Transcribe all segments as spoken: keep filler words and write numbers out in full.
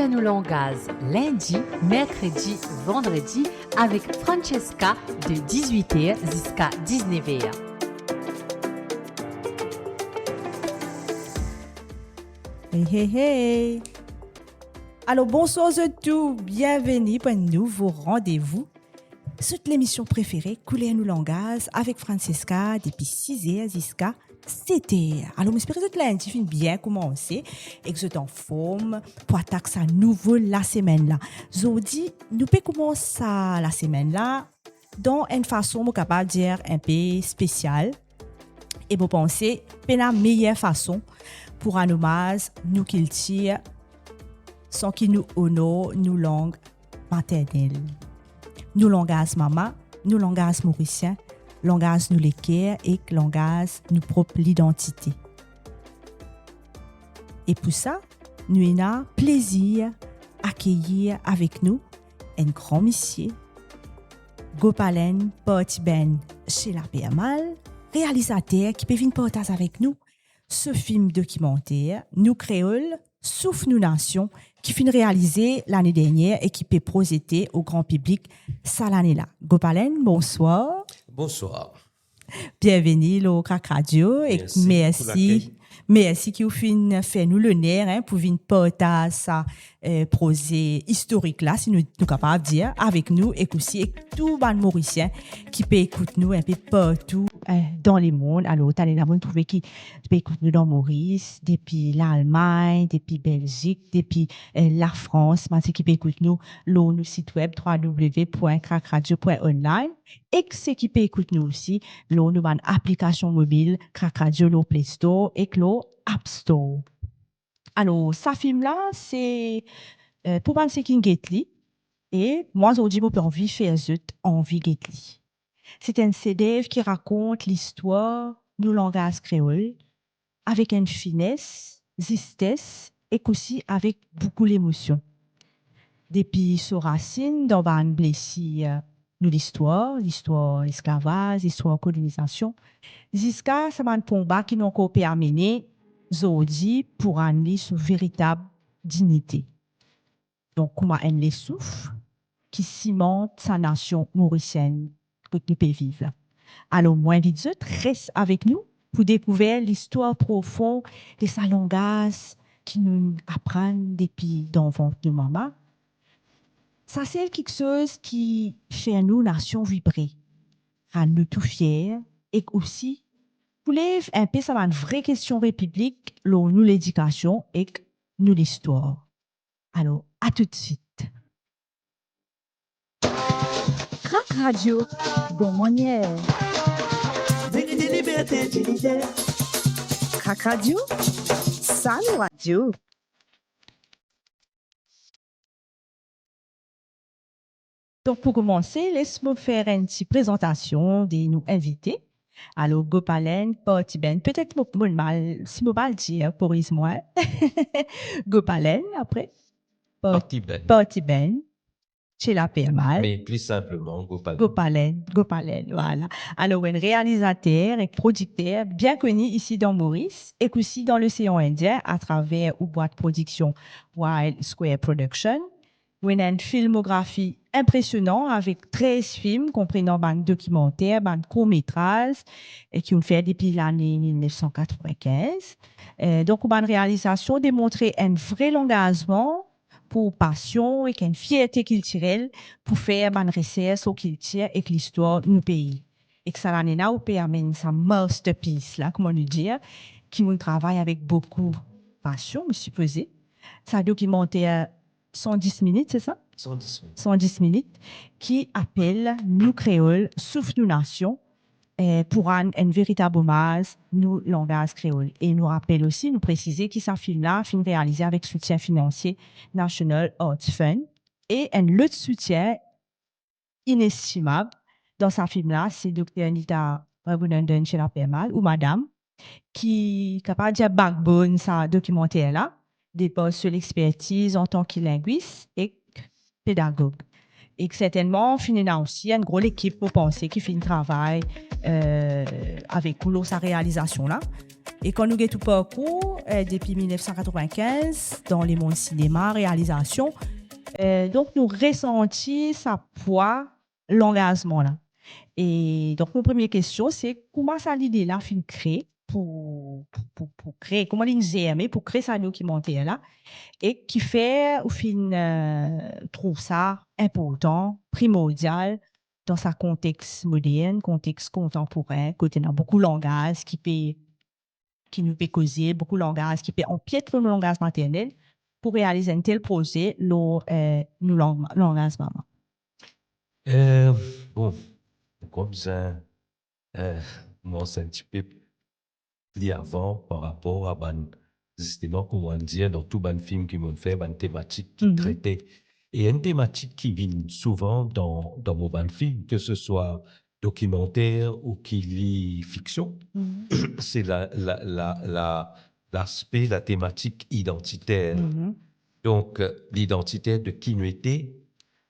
Nou langaz lindi, merkredi, vandredi avek Francesca de dizwit er ziska diznev er. Hey, hey, hey! Alor, bonswar zot tou, bienveni pou enn nouvo randevou. Zot lemision prefere, Kouler nou langaz, avek Francesca, depi siz er ziska set er. Alor, mo espere zot lindi finn bien koumanse ek zot anform pou atak sa nouvo lasemenn la. Zordi, nou pe koumans sa lasemenn la dan enn fason, mo kapav dir, enpe spesial. E mo panse, pena meyer fason pou rann omaz nou kiltir san ki nou onor nou lang maternel, nou langaz mama, nou langaz morisien, langaz nou leker ek langaz nou prop lidantite. E pou sa, nou ena plezir akeyir avek nou enn gran misie, Gopalenn Partibenn Chelapermal, realizater ki pe vinn partaz avek nou so fim dokimanter, Nou Kreol, Souf Nou Nasion, ki finn realize lane dernier e ki pe prozete o gran piblik sa lane la. Gopalenn, bonswar. Bonswar. Bienveni lor Krak Radio e mersi pou lakey. Mersi ki ou finn fer nou loner, hein, pou vinn partaz sa, eh, proze istorik la, si nou, nou kapav dir, avek nou ek osi ek tou bann Morisien ki pe ekout nou enpe partou, eh, dan lemond. Alor, talè la, mo trouve ki pe ekout nou dan Moris, depi Lalmagn, depi Belzik, depi, eh, Lafrans, bann ki pe ekout nou lor nou sit web trois W point crac radio point online. Ek seki pe ekout nou osi lor nou bann aplikasion mobil Krak Radio lor Play Store ek lor App Store. Alor, sa fim la, se, eh, pou bann seki get li, e mwa zordi mo pe anvi fer zot anvi get li. Se enn sedev ki rakont listwar nou langaz kreol, avek enn fines, zistes ek osi avek boukou lemosion. Depi so rasinn dan bann blesir nou listwar, listwar lesklavaz, listwar kolonizasion, ziska sa bann konba ki nou ankor pe amene zordi pou rann li so veritab dignite. Donk, kouma enn lesouf ki simant sa nasion morisienn kot nou pe viv la. Alor, mo invit zot res avek nou pou dekouver listwar profon de sa langaz ki nou aprann depi dan vant nou mama. Sa sel kiksoz ki fer nou nasion vibre, rann nou tou fier, ek osi pou lev enpe sa bann vre kestion repiblik lor nou ledikasion ek nou listwar. Alor, a toutswit. Krak Radio, bon manier. Verite, liberte, dinite. Krak Radio, sa nou radio. Donk, pou koumanse, les mo fer enn ti prezantasion de nou invite. Alor, Gopalenn Partibenn, petet mo, mo mal, si mo mal dir, koriz mwa. Gopalenn, apre. Par-, Partibenn. Partibenn Chelapermal. Me pli sinpleman, Gopalenn. Gopalenn, Gopalenn, vwala. Alor, enn realizater ek prodikter bien koni isi dan Moris ek osi dan Losean Indien atraver ou bwat prodiksion Wild Square Production. Ou ena enn filmografi inpresionan avek trez fim, konprenan bann dokimanter, bann kourmetraz, e ki ou'nn fer depi lane mil nef san katrevinkinz. Eh, donk, ou bann realizasion demontre enn vre langazman pou pasion ek enn fierte kiltirel pou fer bann resers lor kiltir ek listwar nou pei. Ek sa lane la, ou pe amenn sa masterpiece la, kouma nou dir, ki mo'nn travay avek boukou pasion, mo sipoze. Sa dokimanter san dis minit, se sa? San dis minit. San dis minit, ki apel Nou Kreol, Souf Nou Nasion, eh, pou rann enn veritab omaz nou langaz kreol. E nou rapel osi, nou presize ki sa fim la finn realize avek soutien finansie National Arts Fund e enn lot soutien inestimab dan sa fim la, se Dokter Nita Raghunandan Chelapermal, ou madam, ki kapav dir backbone sa dokimanter la, de par so lexpertiz antan ki lingwis ek pedagog. Ek sertennman, finn ena osi enn gro lekip, mo panse, ki finn travay, eh, avek ou lor sa realizasion la. E kan nou get ou parkour, eh, depi mil nef san katrevinkinz, dan lemond sinema, realizasion, eh, donk nou resanti sa pwa langazman la. E donk, mo premie kestion, se kouma sa lide la finn kre pou, pou, pou, pou kre, kouma linn zerme pou kre sa dokimanter la, e kifer ou finn, eh, trouv sa inportan, primordial, dan sa kontex modern, kontex kontanporin, kot ena boukou langaz ki pe, ki nou pe koze, boukou langaz ki pe anpiet lor nou langaz maternel, pou realiz enn tel proze lor, eh, nou lang-, langaz mama. Eh, bon, kouma, eh, mo, se enn tipe pli avan par rapor a bann, zisteman, kouma dir, dan tou bann fim ki mo'nn fer, bann tematik ki trete. E enn tematik ki vinn souvan dan, dan mo bann fim, ke se swa dokimanter ou ki li fiksion, se la, la, la, la, laspe, la tematik idantiter. Donk, eh, lidantiter de ki nou ete,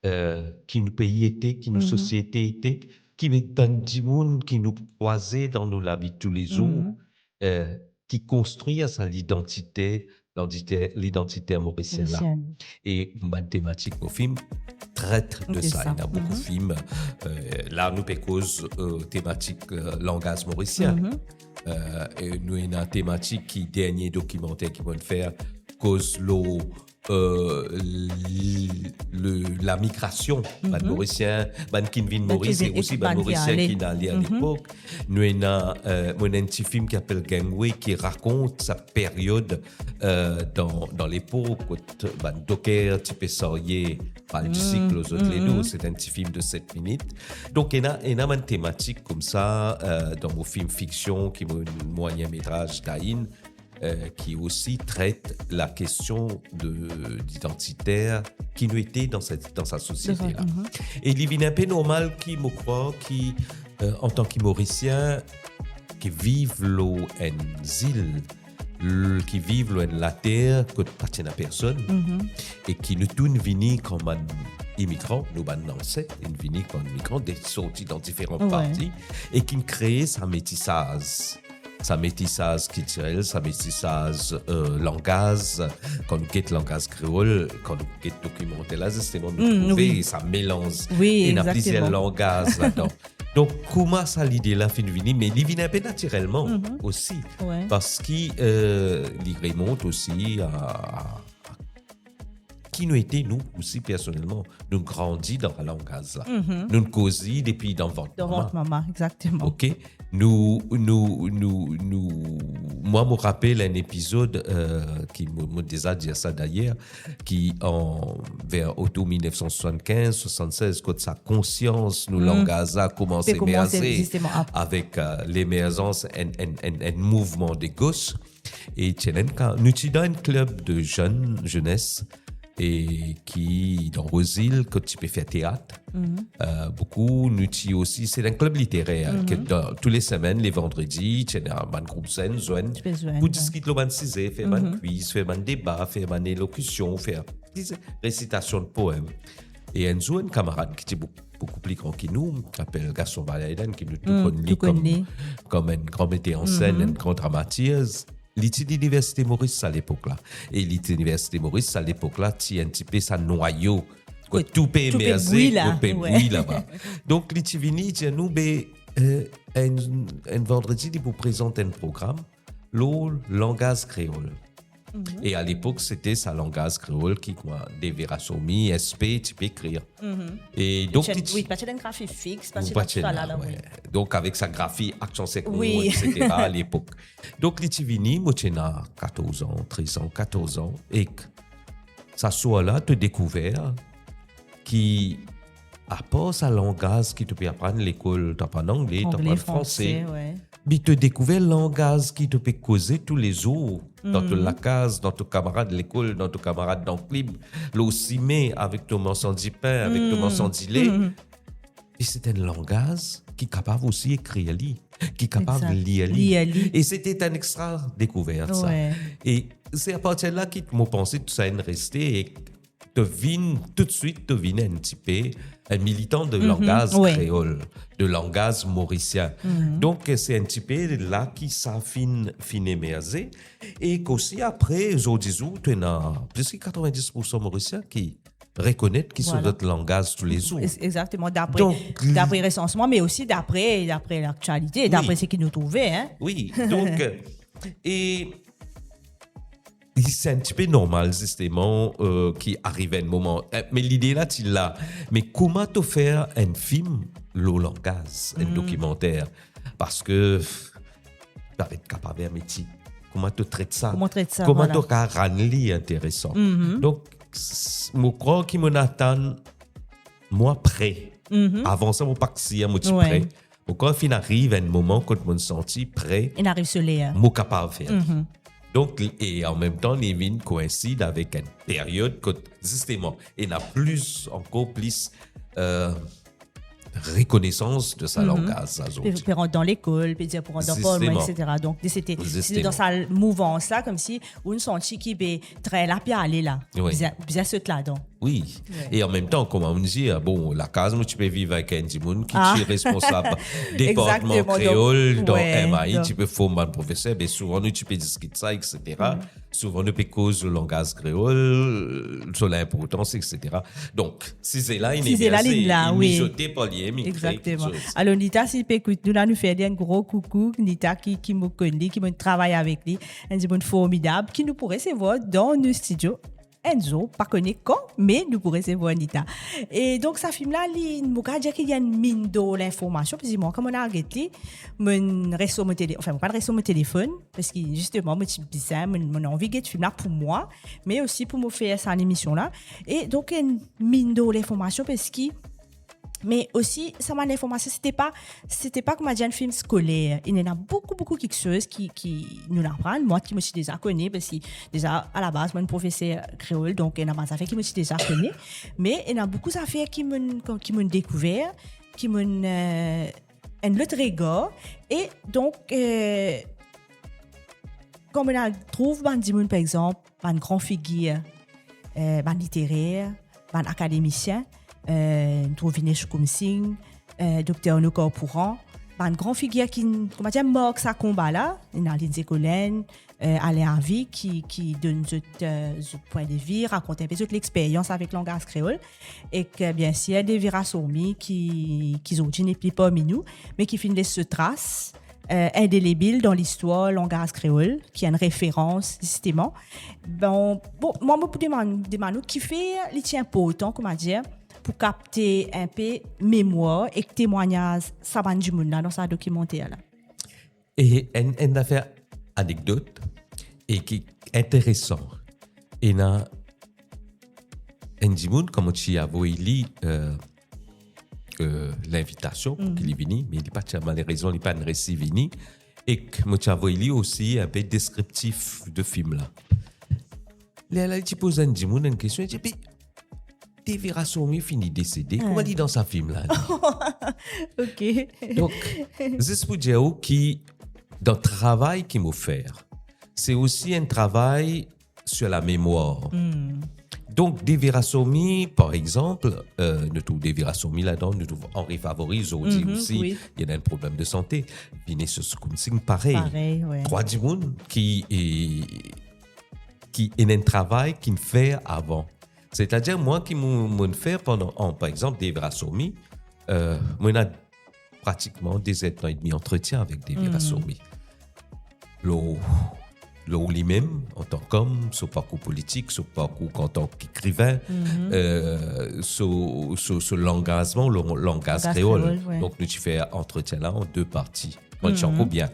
eh, ki nou pei ete, ki nou sosiete ete, ki bann dimoun ki nou krwaze dan nou lavi toulezour, eh, ki konstrir sa lidantite, lidantite, lidantiter morisien la. E bann tematik mo fim tret de sa. Ena boukou fim, eh, la nou pe koz, eh, tematik, eh, langaz morisien. Eh, e nou ena tematik ki dernie dokimanter ki mo'nn fer, koz lor, eh, li-, le, lamigrasion, bann Morisien, bann ki vinn Moris, e osi bann Morisien ki ale alepok. Nou ena, eh, mo ena enn ti fim ki apel Gangway, ki rakont sa period, eh, dan, dan lepok kot bann doker ti pe sarye pal disik lor zot ledo. Se enn ti fim de set minit. Donk, ena, ena bann tematik koumsa, eh, dan mo fim fiksion, ki mo, moyen metraz Taïn, eh, ki osi tret lakestion de, lidantiter ki nou ete dan set, dan sa sosiete la. E li vinn inpe normal ki, mo krwar ki, eh, antan ki Morisien, ki viv lor enn zil, l-, ki viv lor enn later kot pa ti ena personn, e ki nou tou inn vini kouma bann imigran, nou bann anset, inn vini kouma imigran, de, sorti dan diferan parti, e ki inn kree sa metisaz. Sa metisaz kiltirel, sa metisaz, eh, langaz. Kan nou get langaz kreol, kan nou get dokimanter la, zisteman, nou trouve sa melanz. Ena plizier langaz ladan. Donk, kouma sa lide la finn vini, me li vinn inpe natirelman osi. Parski, eh, li remont osi a, a ki nou ete, nou osi, personelman. Nou grandi dan sa langaz la. Nou koz li depi dan vant mama. Dan vant mama, exakteman. Ok? Nou, nou, nou, nou, mwa, mo rapel enn epizod, eh, ki mo, mo deza dir sa dayer, ki an, ver otour mil nef san swasannkinz, swasannsez, kot sa konsians nou langaz la koumans emerze, zisteman, avek, eh, lemerzans enn, enn, enn, enn mouvman de gos. E ti ena enn ka-, nou ti dan enn klib de zenn, zenes, e ki dan Rosil, kot ti pe fer teat. Eh, boukou, nou ti osi, se enn klib literer, ke dan, tou le semenn, le vandredi, ti ena bann group zenn zwenn pou diskit lor bann size, fer bann kwiz, fer bann deba, fer bann elokision, fer ti resitasion de poem. E enn zour, enn kamarad ki ti bou-, boukou pli gran ki nou, ki apel Gaston Valaiden, ki nou tou konn li kom, kom enn gran meter an senn, enn gran dramatirz, li ti Liniversite Moris sa lepok la. E li ti Liniversite Moris sa lepok la, ti enn tipe sa nwayo, kot tou pe emerze, tou pe bwi laba. Donk, li ti vini, li dir nou, be, eh, enn, enn vandredi, li pou prezant enn program lor langaz kreol. E alepok, sete sa langaz kreol ki, kouma, Devera Somi, S P, ti pe ekrir. E donk, ti, wi, pa ti ena grafi fix, pa ti ena tou sa la, wi. Donk, avek sa grafi aksan sek mo, etsetera, alepok. Donk, li ti vini, mo ti ena katorz an, trez an, katorz an, ek sa swar la, to dekouver ki, apar sa langaz ki to pe aprann lekol, to aprann angle, to aprann franse, me to dekouver langaz ki to pe koze toulezour, dan to lakaz, dan to kamarad lekol, dan to kamarad dan klib, lor sime, avek to marsan dipin, avek to marsan dile. E se enn langaz ki kapav osi ekrir li, ki kapav lir li. E sete enn extra dekouvert, sa. E se apartir la ki mo panse tou sa inn reste, e to vinn toutswit, to vinn enn tipe enn militan de langaz kreol, de langaz morisien. Donk, se enn tipe la ki sa finn, finn emerze. E osi apre, zordi zour, to ena plis ki katrevin-dis poursan Morisien ki rekonet ki so zot langaz toulezour. Ex-, exactement, d'après, d'après recensement, mais aussi d'après, d'après l'actualité, d'après ce qui nous trouve, hein. Oui, donk, euh, e, e se enn tipe normal, zisteman, euh, ki ariv enn moman. Euh, me lide la, ti la. Me kouma to fer enn fim lor langaz, enn dokimanter? Parski, pef kapav mete, kouma to tret sa? Kouma tret sa, kouma to kapav rann li interesan? Donk, s-, mo krwar ki mo atann mwa pre. Avan sa, mo pa sir mo ti pre. Mo krwar finn ariv enn moman kot mo santi pre. Inn ariv so ler. Mo kapav fer. Donk, e an mem tan, li vinn koinsid avek enn period kot, zisteman, ena plis, ankor plis, euh, rekonesans de sa langaz, sa zordi. Pe, pe rant dan lekol, pe dir pou rant dan parlman, etsetera. Donk, se te, se te dan sa mouvans la, koumsi ou santi ki be tren la pe ale la. Bizin, bizin sot ladan. Wi. E an mem tan, kouma nou dir, bon, lakaz, mo ti pe viv avek enn dimoun ki ti responsab departman kreol dan M A I, ti pe form bann profeser, be souvan nou ti pe diskit sa, etsetera. Souvan nou pe koz lor langaz kreol, so linportans, etsetera. Donk, size la, inn la, mizote par li, inn kre kiksoz. Alor, Nita, si li pe ekout nou la, nou fer li enn gro koukou. Nita ki, ki mo konn li, ki mo travay avek li, enn dimoun formidab, ki nou pou resevwar dan nou stidio enn zour, pa kone kan, me nou pou resevwar Nita. E donk, sa fim la, li, mo kapav dir ki li enn min dor linformasion, parski mwa, kan mo al get li, mo res lor mo tele-, anfin, mo pa res lor mo telefonn, parski zisteman, mo ti bizin, mo, mo anvi get fim la pou mwa, me osi pou mo fer sa lemision la. E donk, enn min dor linformasion, parski, me osi, sa bann linformasion, se te pa, se te pa, kouma dir, enn fim skoler. Ena boukou, boukou kiksoz ki, ki nou aprann, mwa ki mo ti deza kone, parski deza, alabaz, mo enn profeser kreol, donk ena bann zafer ki mo ti deza kone. Me ena boukou zafer ki mo, ki mo dekouver, ki mo, euh, enn lot regar. E donk, euh, kan mo al trouv bann dimoun, par exanp, bann gran figir, euh, bann literer, bann akademisien, euh, nou trouv Vignesh Hukum Singh, euh, Dokter Arnaud Carpooran, bann gran figir ki, kouma dir, mark sa konba la, ena Lindsay Collen, euh, Alain Havy ki, ki donn zot, euh, zot pwin de vi, rakont inpe zot lexperyans avek langaz kreol, ek, euh, bien sir, Devi Rasomi ki, ki zordi nepli parmi nou, me ki finn les so tras, euh, indelebil dan listwar langaz kreol, ki enn referans, zisteman. Bon, bon, mwa, mo pou demann, demann ou, kifer li ti inportan, kouma dir, pou kapte inpe memwar ek temwagnaz sa bann dimoun la dan sa dokimanter la? E enn, enn zafer anekdot, e ki interesan, ena enn dimoun, kan mo ti avoy li, euh, euh, linvitasion pou ki li vini, me li pa ti, malerezman, li pa'nn resi vini, ek mo ti avoy li osi inpe deskriptif de fim la. Lerla li ti poz enn dimoun enn kestion, li dir, "Pi, Devi Rasomi fini desede, kouma li dan sa fim la, li?" Ok. Donk, zis pou dir ou ki dan travay ki mo fer, se osi enn travay sur la mémoire. Donk, Devi Rasomi, par exanp, euh, nou trouv Devi Rasomi ladan, nou trouv Henri Favory, zordi osi, li ena enn problem de sante. Vignesh Hukum Singh, parey. Parey, wi. Trwa dimoun ki, e, ki ena enn travay ki'nn fer avan. Setadir, mwa ki mo, mo'nn fer pandan an, par exanp, Devi Rasomi, euh, mo ena pratikman de zer edmi antretien avek Devi Rasomi. Lor, lor limem, antan k'om, so parkour politik, so parkour antan k'ekrivin, euh, so, so, so langazman, lo-, langaz kreol. Langaz kreol, wi. Donk, nou ti fer antretien la an de parti. Mwa, ti ankor bien.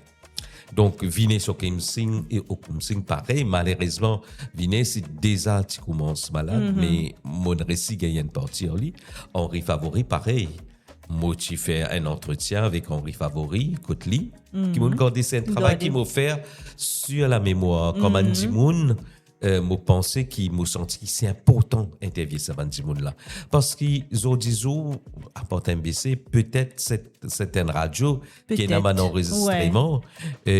Donk, Vignesh Hukum Singh e Hukum Singh, parey, malerezman, Vignesh deza ti koumans malad, me mo'nn resi gagn enn parti ar li. Henri Favory, parey. Mo ti fer enn antretien avek Henri Favory, kot li, ki mo'nn gard, se enn travay ki mo fer sur la mémoire, kouma enn dimoun, eh, mo panse ki mo santi ki se inportan interview sa bann dimoun la. Parski zordi zour, apar M B C, petet set, sertenn radio ki ena bann anrezistreman, e,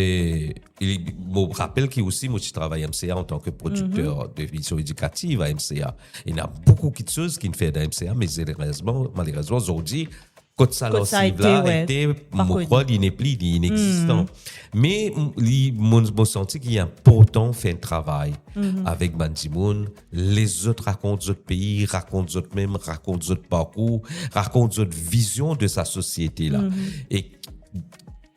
e mo rapel ki osi mo ti travay M C A antan ki prodikter de emision edikativ a M C A. Ena boukou kitsoz ki'nn fer dan M C A, me zenerezman, malerezman, zordi, kot sa larsiv la ete, mo krwar li nepli, li inexistan. Me li, mo, mo santi ki inportan fer enn travay avek bann dimoun, les zot rakont zot pei, rakont zot mem, rakont zot parkour, rakont zot vizion de sa sosiete la. E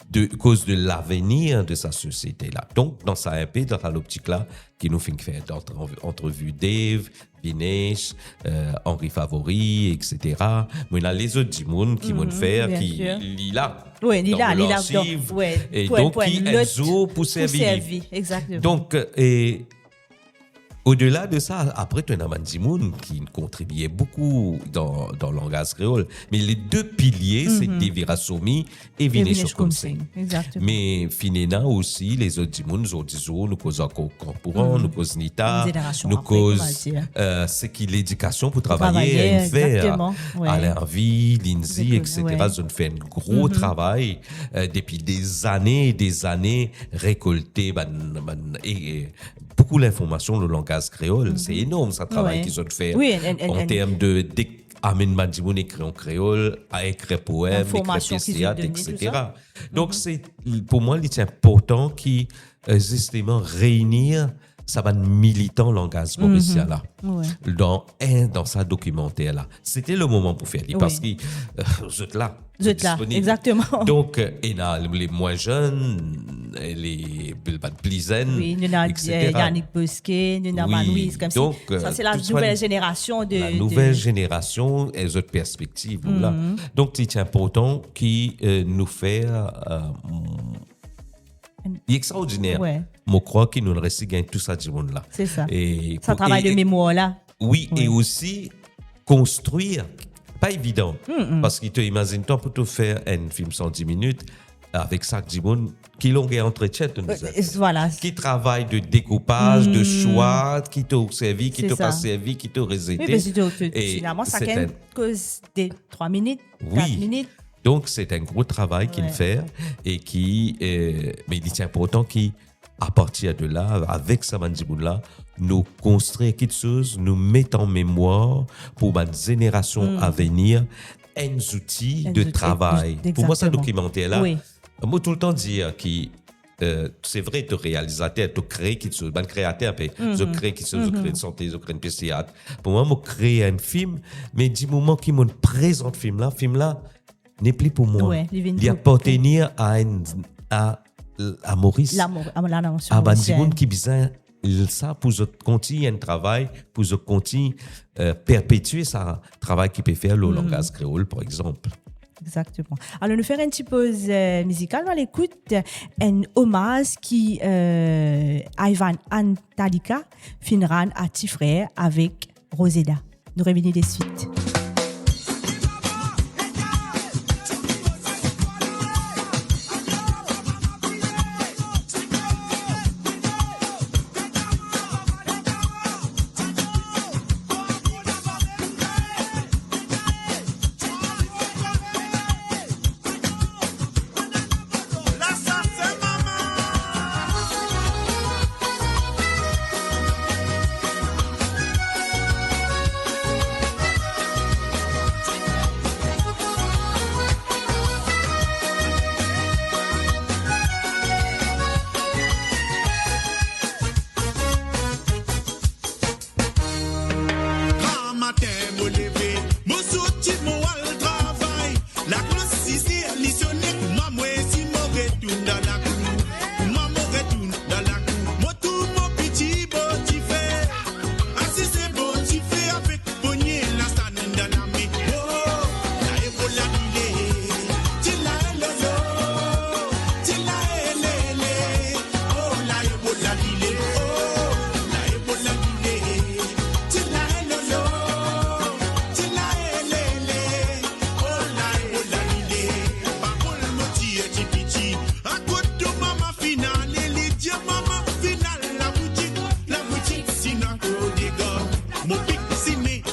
de, koz de lavenir de sa sosiete la. Donk, dan sa inpe, dan sa loptik la, ki nou finn fer antre-, antrevi Dave, Vinesh, eh, Henri Favori, et cetera. Mo ena lezot dimoun ki mo'nn fer, ki li la. Wi, li la, li la, larsiv, e donk ki enn zour pou servi li. Donk, e, odela de sa, apre, to ena bann dimoun ki kontribie boukou dan, dan langaz kreol. Me le de pilie, se Dave Viraswamy e Vinesh Okomsing. Me finn ena osi lezot dimoun, zordi zour, nou koz ankor Kampouran, nou koz Nita, nou koz, eh, seki ledikasion pou travayer, Alain Harvey, Lindsay, et cetera. Zot fer enn gro travay, eh, depi dezane e dezane, rekolte bann, bann, e, e, boukou linformasion lor langaz kreol. Se enorm sa travay ki zot fer an term de, de amenn bann dimoun ekrir an kreol, a ekrir poem, ekrir pies teat, et cetera. Donk, se, pou mwa, li ti inportan ki, eh, zisteman, reini sa bann militan langaz morisien la dan enn, dan sa dokimanter la. Sete le moman pou fer li, parski, eh, zot la, zot la, disponib. Donk, eh, ena le, le mwin zenn, le, le bann pli zenn, wi, nou ena, eh, et cetera. Yannick Bosquet, nou ena Manoise, koumsi. Donk, eh, sa se la nouvel zenerasion de, la nouvel zenerasion e zot perspektiv la. Donk, li ti inportan ki, eh, nou fer, eh, li extraordiner. Mo krwar ki nou resi gagn tou sa dimoun la. Se sa. E sa pou, travay e, de memwar la. Wi, e osi konstrir, pa evidan. Parski to imazinn twa pou to fer enn fim san dis minit, avek sa dimoun, ki longer antretien to bizin fer? Ki travay de dekoupaz, de swa, ki to servi, ki to pa servi, ki to rezete. Wi, parski to, to, e finalman, sakenn koz de trwa minit, kat minit. Donk, se enn gro travay ki'nn fer e ki, eh, me li ti inportan ki, apartir de la, avek sa bann dimoun la, nou konstrir kiksoz, nou met an memwar pou bann zenerasion avenir enn zouti de travay. Pou mwa, sa dokimanter la, mo toultan dir ki, eh, se vre, to realizater, to kree kiksoz, bann kreater pe, zot kree kiksoz, zot kree enn sante, zot kree enn pies teat. Pou mwa, mo kree enn fim, me di moman ki mo'nn prezant fim la, fim la, nepli pou mwa. Li apartenir a enn, a, a Moris. A bann dimoun ki bizin sa pou zot kontign enn travay, pou zot kontign, eh, perpetie sa travay ki pe fer lor langaz kreol, par exanp. Exactement. Alor, nou fer enn ti poz, eh, mizikal, nou al ekout enn omaz ki, eh, Ivan Antalika finn rann a ti frer avek Roseda. Nou revini deswit.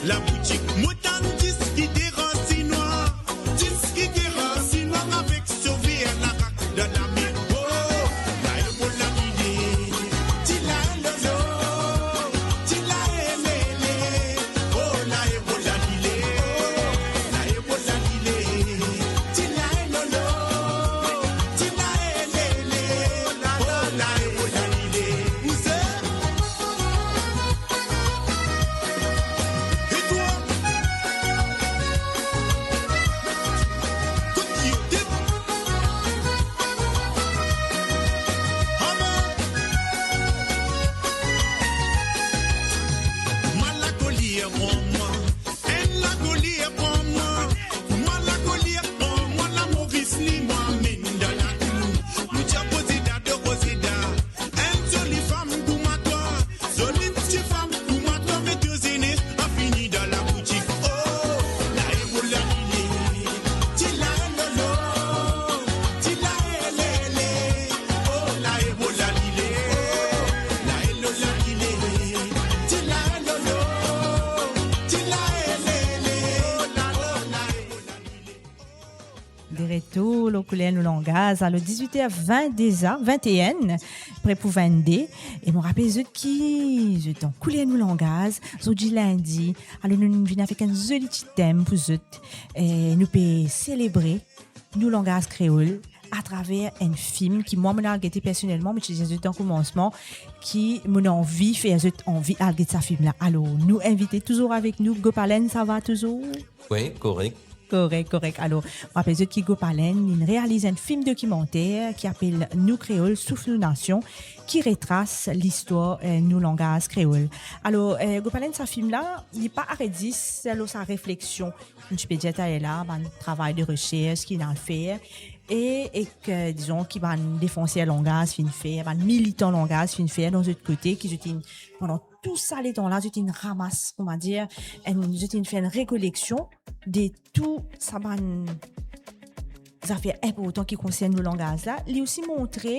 Laboutik, mo tann diski de Racine Noire, diski de Racine Noire avek Sauver Larac dan lame. Oh, lae mo la li le, ti lae lolo, ti lae lele. Oh, lae mo la li le, oh, lae mo la li le, ti lae lolo, ti lae lele. Oh, lae mo la li le. Ou se E twa? Kot ki yo de? Amen. Malakolie pran mwa, enn lakolie pran mwa, malakolie pran mwa, la Moris li mwa amenn dan lakour. Nou ti a Roseda de Roseda, enn zoli fam kouma twa, zoli ti fam kouma twa, met yo zene, a fini dan laboutik. Oh, lae mo la li le, ti lae lolo, ti lae lele. Oh, lae mo la li le, oh, lae lo la li le, ti lae lolo, ti lae lele. Oh, lae mo la li le. De retour lor Kouler nou langaz. Alor, diz-wit er vin deza, vin-e-enn, pre pou vin-de. E mo rapel zot ki zot dan Kouler nou langaz, zordi lindi. Alor, nou, nou vinn avek enn zoli ti tem pou zot. E nou pe selebre nou langaz kreol atraver enn fim ki mwa, mo al gete personelman, mo ti dir zot dan koumansman, ki mo anvi fer zot anvi al get sa fim la. Alor, nou invite touzour avek nou, Gopalenn, sa va touzour? Wi, korek. Korek, korek. Alor, mo rapel zot ki Gopalenn, li realiz enn fim dokimanter ki apel Nou Kreol, Souf Nou Nasion, ki retras listwar, eh, nou langaz kreol. Alor, eh, Gopalenn, sa fim la, li pa aret zis lor sa refleksion, nou ti pe dir taler la, bann travay de resers ki inn al fer, e, ek, eh, dizon, ki bann defanser langaz finn fer, bann militan langaz finn fer dan zot kote, ki zot inn, pandan tou sa letan la, zot inn ramas, koumadir, enn, zot inn fer enn rekoleksion de tou sa bann zafer inportan ki konsern nou langaz la. Li osi montre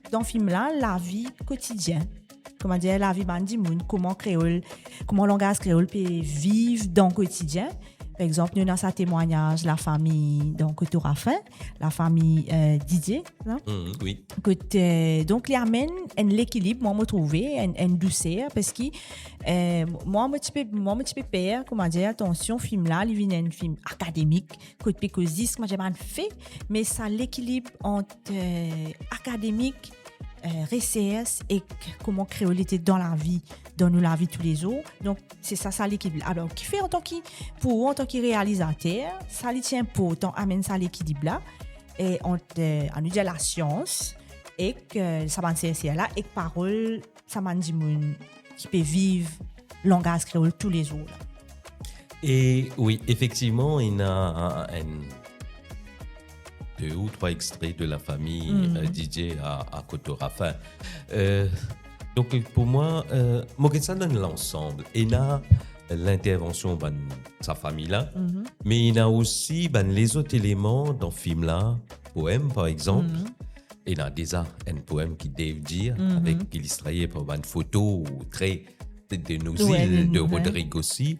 dan fim la lavi kotidien, koumadir, lavi bann dimoun, kouma kreol, kouma langaz kreol pe viv dan kotidien. Par exanp, nou ena sa temwagnaz lafami dan Koto Rafin, lafami, eh, Didier, non? Mm, wi. Kot, eh, donk, li amenn enn lekilib, mwa, mo trouve, enn, enn douser, parski, eh, mwa, mo ti pe, mwa, mo ti pe per, koumadir, atansion, fim la, li vinn enn fim akademik, kot pe koz zis, koumadir, bann fe, me sa lekilib ant, eh, akademik, eh, resers ek kouma kreol ete dan lavi, dan nou lavi toulezour. Donk, se sa, sa lekilib la. Alor, kifer antan ki, pou ou, antan ki realizater, sa li ti inportan amenn sa lekilib la, e ant, eh, anou dir lasians, ek, eh, sa bann serser la, ek parol sa bann dimoun ki pe viv langaz kreol toulezour la? E wi, efektivman, ena enn de ou trwa extre de lafami, mm, eh, Didier a, a Koto Rafin. Eh, donk, pou mwa, eh, mo get sa dan lansam, ena lintervansion bann sa fami la, mhm, me ena osi bann lezot eleman dan fim la, poem, par exanp. Mhm. Ena deza enn poem ki Dave dir, mhm, avek ilistraye par bann foto tre de, de Nozil, wi, de, wi, Rodrigue osi.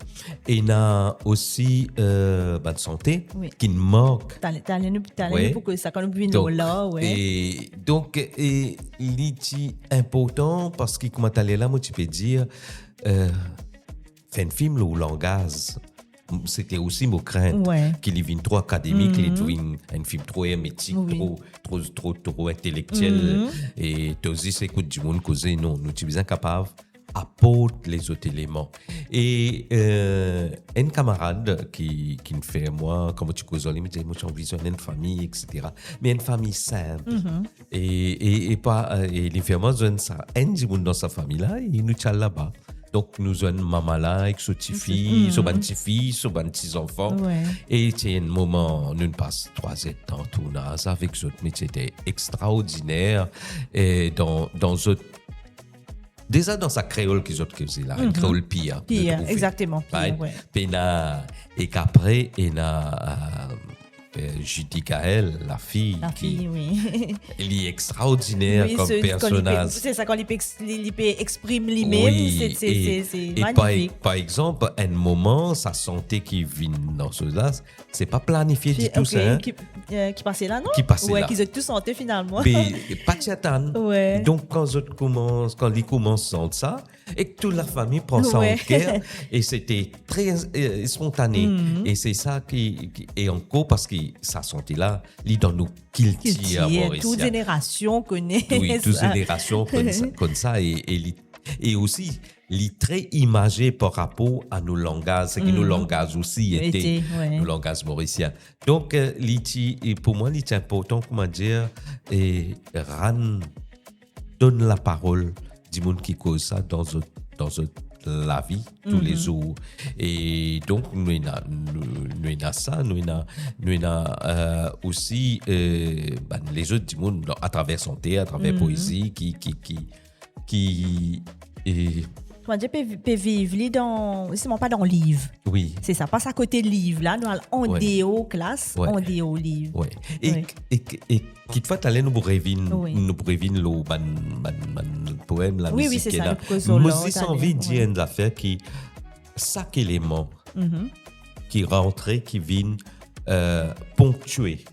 Ena osi, eh, bann sante, wi, ki mark. Taler, taler nou, taler, wi, nou pou koz sa, kan nou pou vinn lor la, wi. E donk, e li ti inportan parski, kouma taler la, mo ti pe dir, eh, fer enn fim lor langaz, sete osi mo krint, wi, ki li vinn tro akademik, li, mhm, vinn enn fim tro ermetik, wi, tro, tro, tro, tro intelektiel, mhm, e to zis ekout dimoun koze, non, nou ti bizin kapav aport lezot eleman. E, eh, enn kamarad ki, ki finn fer mwa, kan mo ti koz ar li, mo dir, mo ti anvi zwenn enn fami, et cetera. Me enn fami sinp. Mhm. E, e, e pa, eh, e li fer mwa zwenn sa, enn dimoun dan sa fami la, e nou ti al laba. Donk, nou zwenn mama la ek so tifi, mhm, so bann tifi, so bann ti zanfan. Wi. E ti enn moman, nou pas trwa zertan tournaz avek zot, me ti ete extraordiner. E dan, dan zot, deza dan sa kreol ki zot koze la, enn, mhm, kreol pir, pir, mo trouve, exakteman, pir, right? Wi. Pena, ek apre, ena, eh, euh, Judy Gaël, la fille, La qui, fille, oui. li extraordinaire Oui, comme ce- quand il peut- personnage. C'est ça, quand il peut, ex- il, il peut exprimer lui-même, Oui, c'est c'est- et, c'est- c'est et par, magnifique. Par exemple, un moment, sa sante ki vinn dan so la, c'est pas planifié du Puis, tout, ok, ça, hein, qui, euh, qui passait là, non? Qui passait Ouais, là. Qu'ils ont tous chanté finalement. Mais pas Tiatan. Ouais. Donc, quand je commence, quand il commence à chanter ça, et que toute la famille prend ça Ouais. En cœur, et c'était très euh, spontané. Mhm. Et c'est ça qui, qui et encore parce que sa sante la, li dan nou kiltir Culture, toute mauricienne. Génération connaît Oui, toute ça. Génération comme ça, comme ça et, et, li- et aussi, li très imagé par rapport à nos langages, c'est que nos Mhm. langages aussi étaient Était, ouais. nos langages mauriciens. Donc, euh, li ti, et pour moi, li ti important, comment dire, et rann donn laparol dimoun ki koz sa dan zot, dan zot lavi tou Mhm. les jours. Et donc, nou ena, nou, nou ena sa, nou ena, nou ena euh, aussi euh, bann lezot dimoun dan- à travers sante, à travers Mhm. poésie, ki, ki, ki, ki e, Kouma dir, pe, pe viv li dan, justement, pa dan liv. oui. C'est ça, pa sa kote liv la, nou al an Ouais. deor klas, Ouais. an deor liv. Ouais. E, Oui. e, e kitfwa taler nou pou revinn, Oui. nou pou revinn lor bann, bann, bann poem la, Oui, oui, c'est mizik ça, la. nou pou koz lor Mo la, zis taler, anvi dir ouais. enn zafer ki, sak eleman Mhm. ki rantre, ki vinn euh, ponktie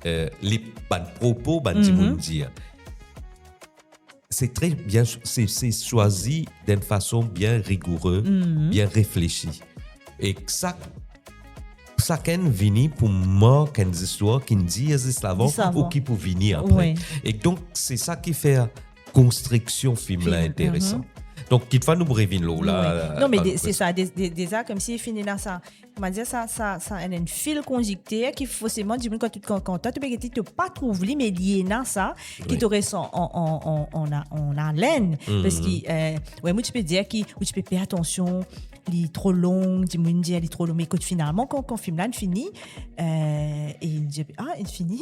euh, les bann propo, bann Mhm. dimoun dir. C'est très bien, c'est c'est choisi d'une façon bien rigoureuse, Mhm. bien réfléchi. E sak, sakenn vini pou mark enn zistwar ki'nn dir zis avan Zis avan. ou ki pou vini apre. Ouais. E donk, c'est ça qui fait konstriksion fim la Fim, interesan. Mhm. Donk, kitfwa nou pou revinn lor la. Ouais. Non, mais kan de- nou c'est ça, de- de- déjà comme si fini dans ça. Kouma dir sa, sa, sa enn, enn fil kondikter ki forseman, dimoun, kan, kan, kan twa to pe gete, to pa trouv li, me li ena sa, ki Oui. to res an, an, an, an, an, an alenn. Mhm. Parski, euh, ouais, mo ti pe dir ki, ou ti pe fer atansion, li tro long, dimoun dir li tro long, me kot finalman, kan, kan fim la inn fini, euh, e inn dir, ah, inn fini,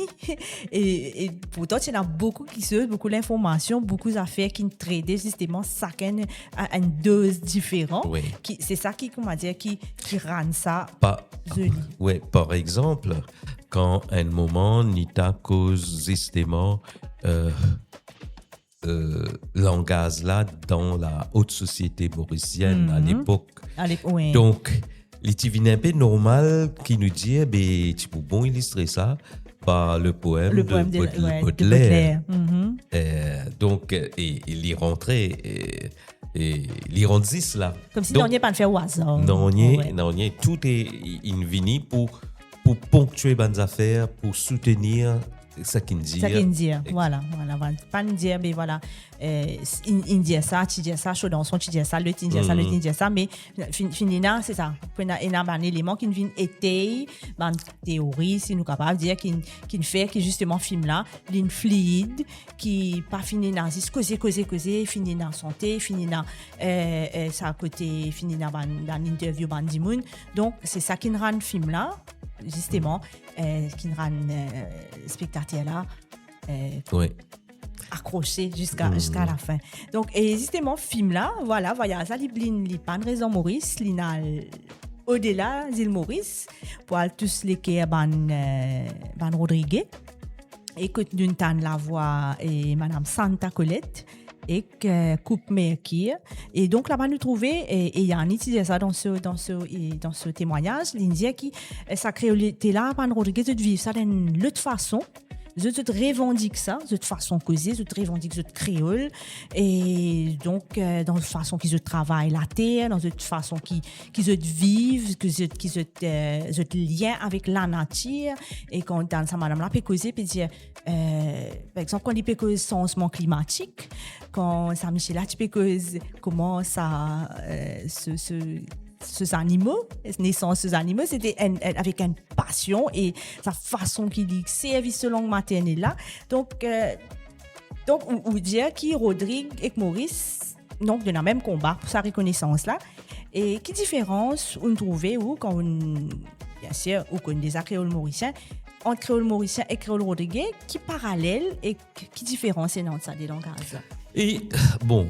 e, e pourtan, ti ena boukou kiksoz, boukou linformasion, boukou zafer ki'nn trete, justement, sakenn a enn doz diferan. Oui. Ki, c'est ça qui, kouma dir, qui, qui rann sa Pa- zoli. Ouais, par exemple, kan enn moman, nou ti koz zisteman euh, euh, langaz la dan la haute société mauricienne à Mhm. l'époque. Alek, ouais. Donk, li ti vinn enpe normal ki nou dir, be, ti pou bon ilistre sa par le poème Le de, poème de, Baud- ouais, de Baudelaire. Baudelaire. Mhm. Euh, donk, euh, e, e li rantre, e, e li rann zis la. Comme si Donk, nanye pa'nn fer au hasard. Nanye, Ouais. nanye, tout est, il vini pour, pour ponctuer bann zafer, pour soutenir sa ki'nn dir. Sa ki'nn dir, Ex- voilà, voilà, voilà. Pa'nn dir, be voilà, euh, inn, inn dir sa, ti dir sa, Chaudonson ti dir sa, lot inn dir sa, lot Mhm. inn dir sa, me fin, fini la, c'est ça. Pou ena, ena bann eleman ki'nn vinn etey bann teori, si nou kapav dir, ki'nn, ki'nn fer ki, justement, fim la, li'nn fluid, ki pa fini ena zis koze, koze, koze, fini ena sante, fini ena, euh, euh, sa kote, fini ena bann, bann interview bann dimoun. Donk, c'est ça ki'nn rann fim la, justement, euh, ki'nn rann, euh, spektater la, euh, Ouais. akrose ziska, Mhm. ziska la fin. Donk, e zisteman, fim la, voilà, vwayaz la, li, li, li pa'nn res Moris, li'nn al odela Zil Moris, pou al tous leker bann, euh, bann Rodrige. E kot nou tann lavwa, e Madam Santa Colette, ek, euh, koup Mercure. E donk, laba nou trouve, e, e Yanni ti dir sa dan so, dan so, e dan so temwanyaz, li'nn dir ki, euh, sa kreolite la, bann Rodrige, zot viv sa dan enn lot fason. Zot, zot revandik sa, zot fason koze, zot revandik zot kreol. E donk, euh, dan zot fason ki zot travay later, dan zot fason ki, ki zot viv, ki zot, ki zot, euh, zot lien avek lanatir. E kan tann sa madam la pe koze, pe dir, euh, par exanp, kan li pe koz sanzman klimatik, kan sa misie la ti pe koz kouma sa, euh, se, se, se zanimo, nesans se zanimo, se te enn, enn, avek enn pasion e sa fason ki li servi so lang maternel la. Donk, euh, donk, ou, ou dir ki Rodrig ek Moris, donk, dan mem konba pou sa rekonesans la. E ki diferans ou'nn trouve ou kan ou'nn, bien sir, ou konn deza kreol morisien, ant kreol morisien ek kreol rodrige, ki paralel e ki, ki diferans ena ant sa de langaz la? E, bon,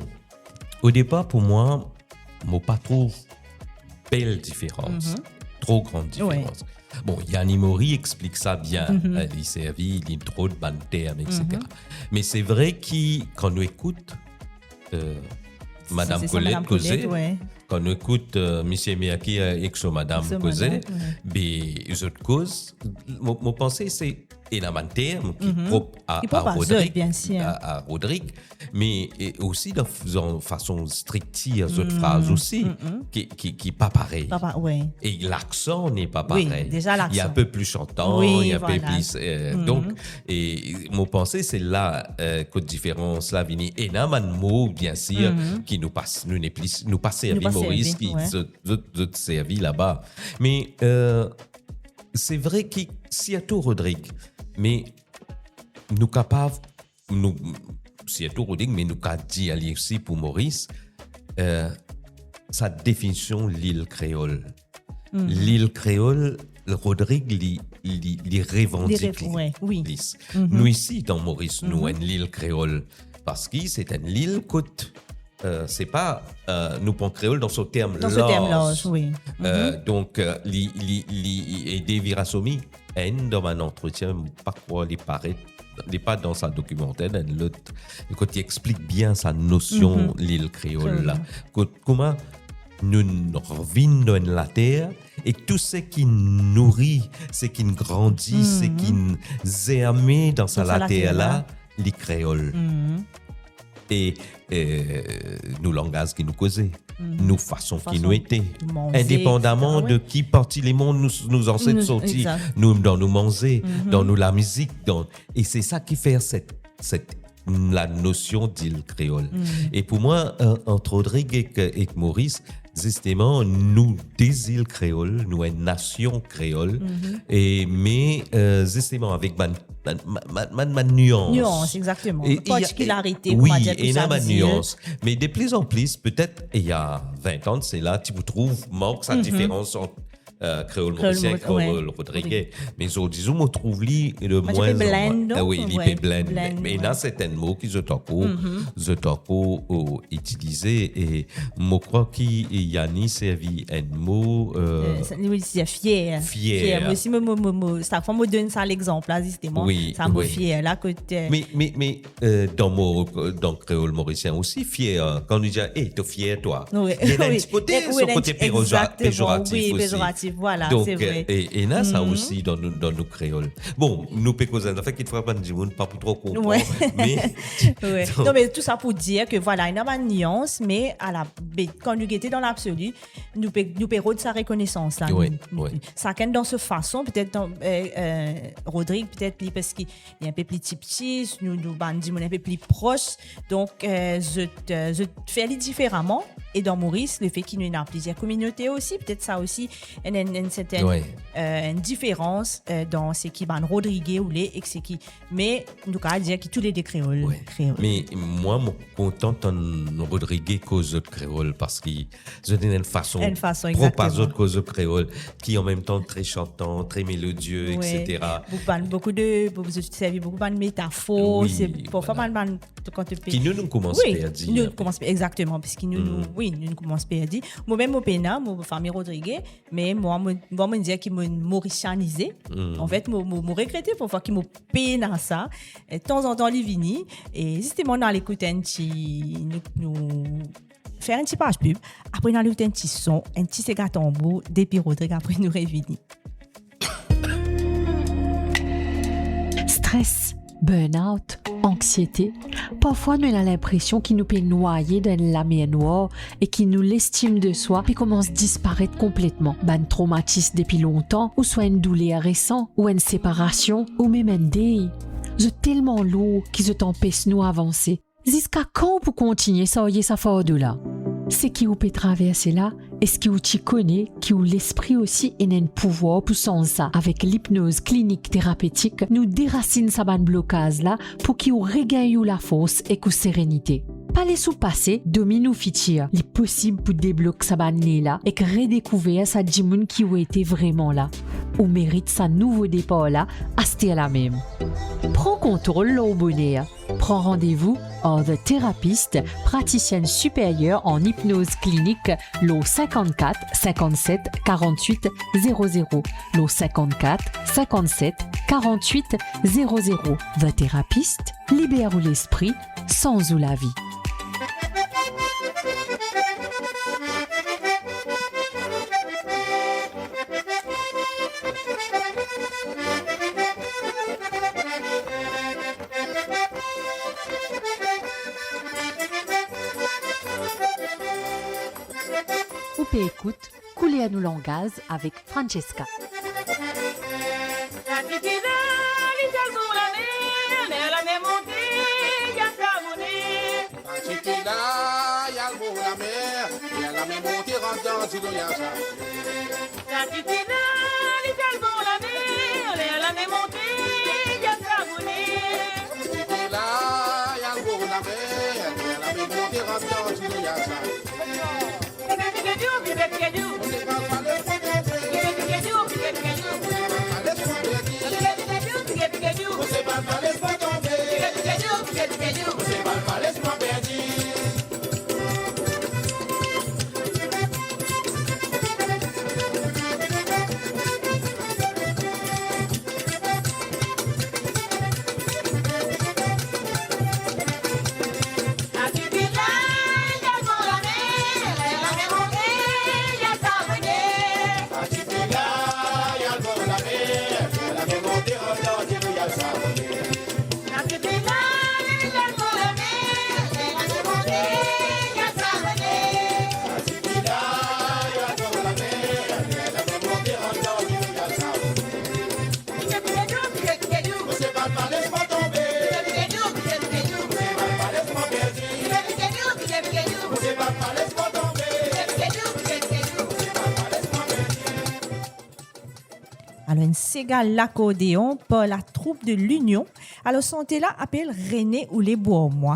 au départ, pour moi, mo pa trouv bel diferans, Mhm. trop grande Ouais. différence. Bon, Yann Mori explik sa bien, eh, li servi, li trouv bann term, et cetera. Me se vre ki, kan nou ekout, eh, Madam Colette koze, kan nou ekout, eh, Misie Merki, eh, ek so madam koze, be, zot koz, mo, mo panse se ena bann term ki prop a, a Rodrig, a, a Rodrig, me, e, osi dan f-, dan fason striktir zot fraz osi, ki, ki, ki pa parey. Pa pa-, wi. E laksan n'est pas pareil. Wi, deza laksan. Il est un peu plus chantant, il est un peu plus, eh, donk, e mo panse se la, eh, kot diferans la vini. Ena bann mo, bien sir, ki nou pa, nou nepli, nou pa servi Moris, ki zot, zot, zot servi laba. Me, eh, se vre ki, sirtou Rodrig, me nou kapav, nou, sirtou Rodrig, me nou kapav dir li osi pou Moris, eh, sa definision lil kreol. Lil kreol, Rodrig, li, li, li revandik li, wi, plis. Nou isi, dan Moris, nou enn lil kreol, parski se enn lil kot, eh, se pa, eh, nou pran kreol dan so term larz. Dan so term larz, wi. Eh, donk, eh, li, li, li, e Dave Virasamy, enn dan bann antretien, mo pa krwar li paret, li pa dan sa dokimanter, dan lot, kot li explik bien sa nosion lil kreol la. Kot, kouma nou vinn dan enn later, e tou seki nouri, seki grandi, seki zerme dan sa later la, li kreol. E, eh, nou langaz ki nou koze, nou fason ki nou ete, indepandaman de ki parti lemonn nou, nou zanset sorti, nou, dan nou manze, dan nou lamizik, dan, e se sa ki fer set, set, la nosion dil kreol. E pou mwa, eh, ant Rodrig ek, ek Moris, zisteman, nou de zil kreol, nou enn nasion kreol, e, me, eh, zisteman, avek bann, bann, bann, bann, bann nians. Nians, exactement. E, e, partikilarite, wi, kouma dir, tou ena sa, bann nians. Me de plis an plis, petet, il y a vingt an de cela, ti pou trouv mark sa diferans ant, eh, kreol morisien, kreol rodrige. Me zordi zour, mo trouv li de mwin an mwin. Wi, li pe blend, me ena sertin mo ki zot ankor, zot ankor, eh, itilize, e mo krwar ki Yann servi enn mo, eh, eh, sa, li dir fier. Fier. Fier. Mo osi, mo, mo, mo, mo, sak fwa mo donn sa lexanp la, zisteman, sa mo fier la, kot, eh, me, me, me, eh, dan mo, dan kreol morisien osi, fier, kan nou dir, "Eh, to fier twa." Wi, wi. Ena enn ti kote, wi, so kote pejoratif osi. Pejoratif, vwala, se vre. Donk, eh, e, ena sa osi dan nou, dan nou kreol. Bon, nou pe koz enn zafer ki, fwa, bann dimoun pa pou tro konpran, me, wi. Non, me tou sa pou dir ke, vwala, ena bann nians, me a la, be, kan nou gete dan labsoli, nou pe, nou pe rod sa rekonesans la. Wi, nou, wi. Sakenn dan so fason, petet dan, eh, eh, Rodrig, petet li, parski li enpe pli tipti, nou, nou bann dimoun enpe pli pros. Donk, eh, zot, eh, zot fer li diferaman. E dan Moris, lefe ki nou ena plizier kominote osi, petet sa osi enn, enn, enn sertin, wi, eh, enn diferans, eh, dan seki bann Rodrige oule ek seki, me nou kapav dir ki toulede kreol, wi, kreol. Me mwa, mo kontan tann Rodrige koz zot kreol, parski zot ena enn fason, enn fason prop a zot, exactement, koz zot kreol, ki an mem tan tre santan, tre melodie, wi, et cetera. Boukou bann, boukou de, bou-, zot servi boukou bann metafor, wi, se parfwa, vwala, bann, bann, kan to pe, ki nou, nou koumans, wi, perdi, nou, hein, koumans pe-, exactement, parski nou, nou, wi, nou, nou koumans perdi. Mo mem, mo pena, mo fami Rodrige, me mwa, mo, mwa, mo dir ki mo morisianize. Anfet, mo, mo, mo regrete parfwa ki mo pena sa. Eh, tanzantan li vini, e zisteman, nou al ekout enn ti, nou, nou fer enn ti paz pib, apre nou al ekout enn ti son, enn ti sega tanbour depi Rodrig, apre nou revini. Stres, burn-out, anksiete, parfwa nou ena linpresion ki nou pe nwaye dan enn lamer nwar e ki nou lestim de swa pe koumans disparet konpletman. Bann tromatis depi lontan, ouswa enn douler resan, ou enn separasion, ou mem enn dey, zot telman lour ki zot anpes nou avanse. Ziska kan ou pou kontigne sarye sa fardo la? Seki ou pe traverse la, eski ou ti kone ki ou lespri osi ena enn pouvwar pou sanz sa? Avek lipnoz klinik terapetik, nou derasinn sa bann blokaz la pou ki ou regagn ou lafors ek ou serenite. Pa les ou pase domin ou fitir, li posib pou deblok sa bann ne la ek redekouver sa dimoun ki ou ete vreman la. Ou merit sa nouvo depar la, aster la mem. Pran kontrol lor ou boner. Pran randevou ar The Therapist, pratisienn siperyer an ipnoz klinik, lor finkannkat, finkannset, karannwit, zero zero, lor finkannkat, finkannset, karannwit, zero zero. The Therapist, liber ou lespri, sanz ou lavi. Ou pe ekout Kouler nou langaz avek Francesca. Sa tifi la, li al bor lamer, ler lame monte, li al savone. Sa tifi la, li al bor lamer, ler lame monte, rant dan dilo, li al savone. Sa tifi la, li al bor lamer, ler lame monte, li al savone. Sa tifi la, li al bor lamer, ler lame monte, rant dan dilo, li al savone. Alor, enn sega lakordeon par la troupe de l'Union. Alor, sante la apel Rene Oule Bwar Mwa.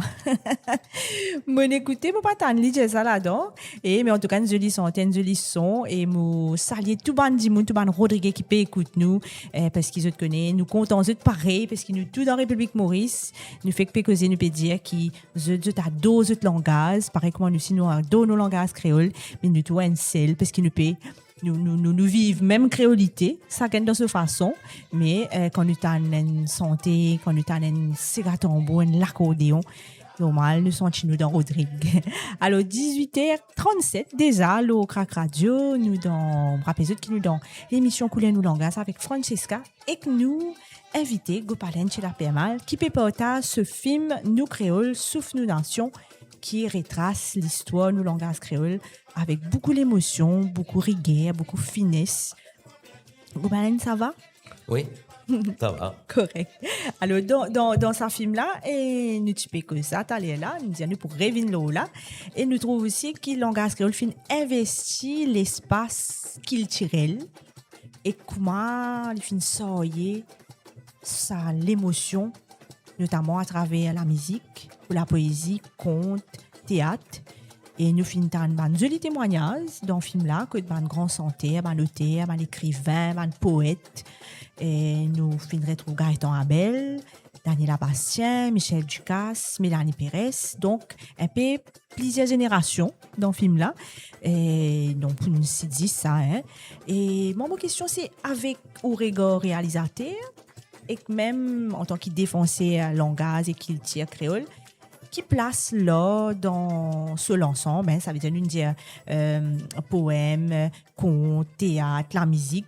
Mo'nn ekoute, mo pa tann li dir sa ladan. E, me antouka, enn zoli sante, enn zoli son. E mo salie tou bann dimoun, tou bann Rodrige ki pe ekout nou, eh, parski zot kone, nou kontan zot parey, parski nou tou dan Repiblik Moris, nou fek pe koze, nou pe dir ki zot, zot ador zot langaz, parey kouma nou si nou ador nou langaz kreol, me nou tou enn sel, parski nou pe, nou, nou, nou, nou viv mem kreolite, sakenn dan so fason, me, eh, kan nou tann enn sante, kan nou tann enn sega tanbour, enn lakordeon, normal, nou santi nou dan Rodrig. Alor, dizwit er trannswit deza, lor Krak Radio, nou dan, rapel zot ki nou dan lemision Kouler nou langaz avek Francesca, ek nou invite Gopalen Chelapermal, ki pe partaz so fim Nou Kreol, Souf Nou Nasion, ki retras listwar nou langaz kreol avek boukou lemosion, boukou riger, boukou fines. Gopalen, sa va? Wi, sa va. Korek. Alor, dan, dan, dan sa fim la, e nou ti pe koz sa taler la, nou dir nou pou revinn lor la, e nou trouv osi ki langaz kreol finn investi lespas kiltirel, e kouma li finn sarye sa lemosion, notaman atraver lamizik, ou lapoezi, kont, teat. E nou finn tann bann zoli temwagnaz dan fim la, kot bann gran santer, bann oter, bann ekrivin, bann poet. E nou finn retrouv Gaëtan Abel, Daniela Bastien, Michel Ducasse, Melanie Perez. Donk, enn pe plizier zenerasion dan fim la, e donk pou nou sit zis sa, en. E mwa, mo kestion se, avek ou regar realizater, ek mem antan ki defanser langaz e kiltir kreol, ki plas lar dan so lansam, en, savedir nou dir, eh, poem, kont, teat, lamizik,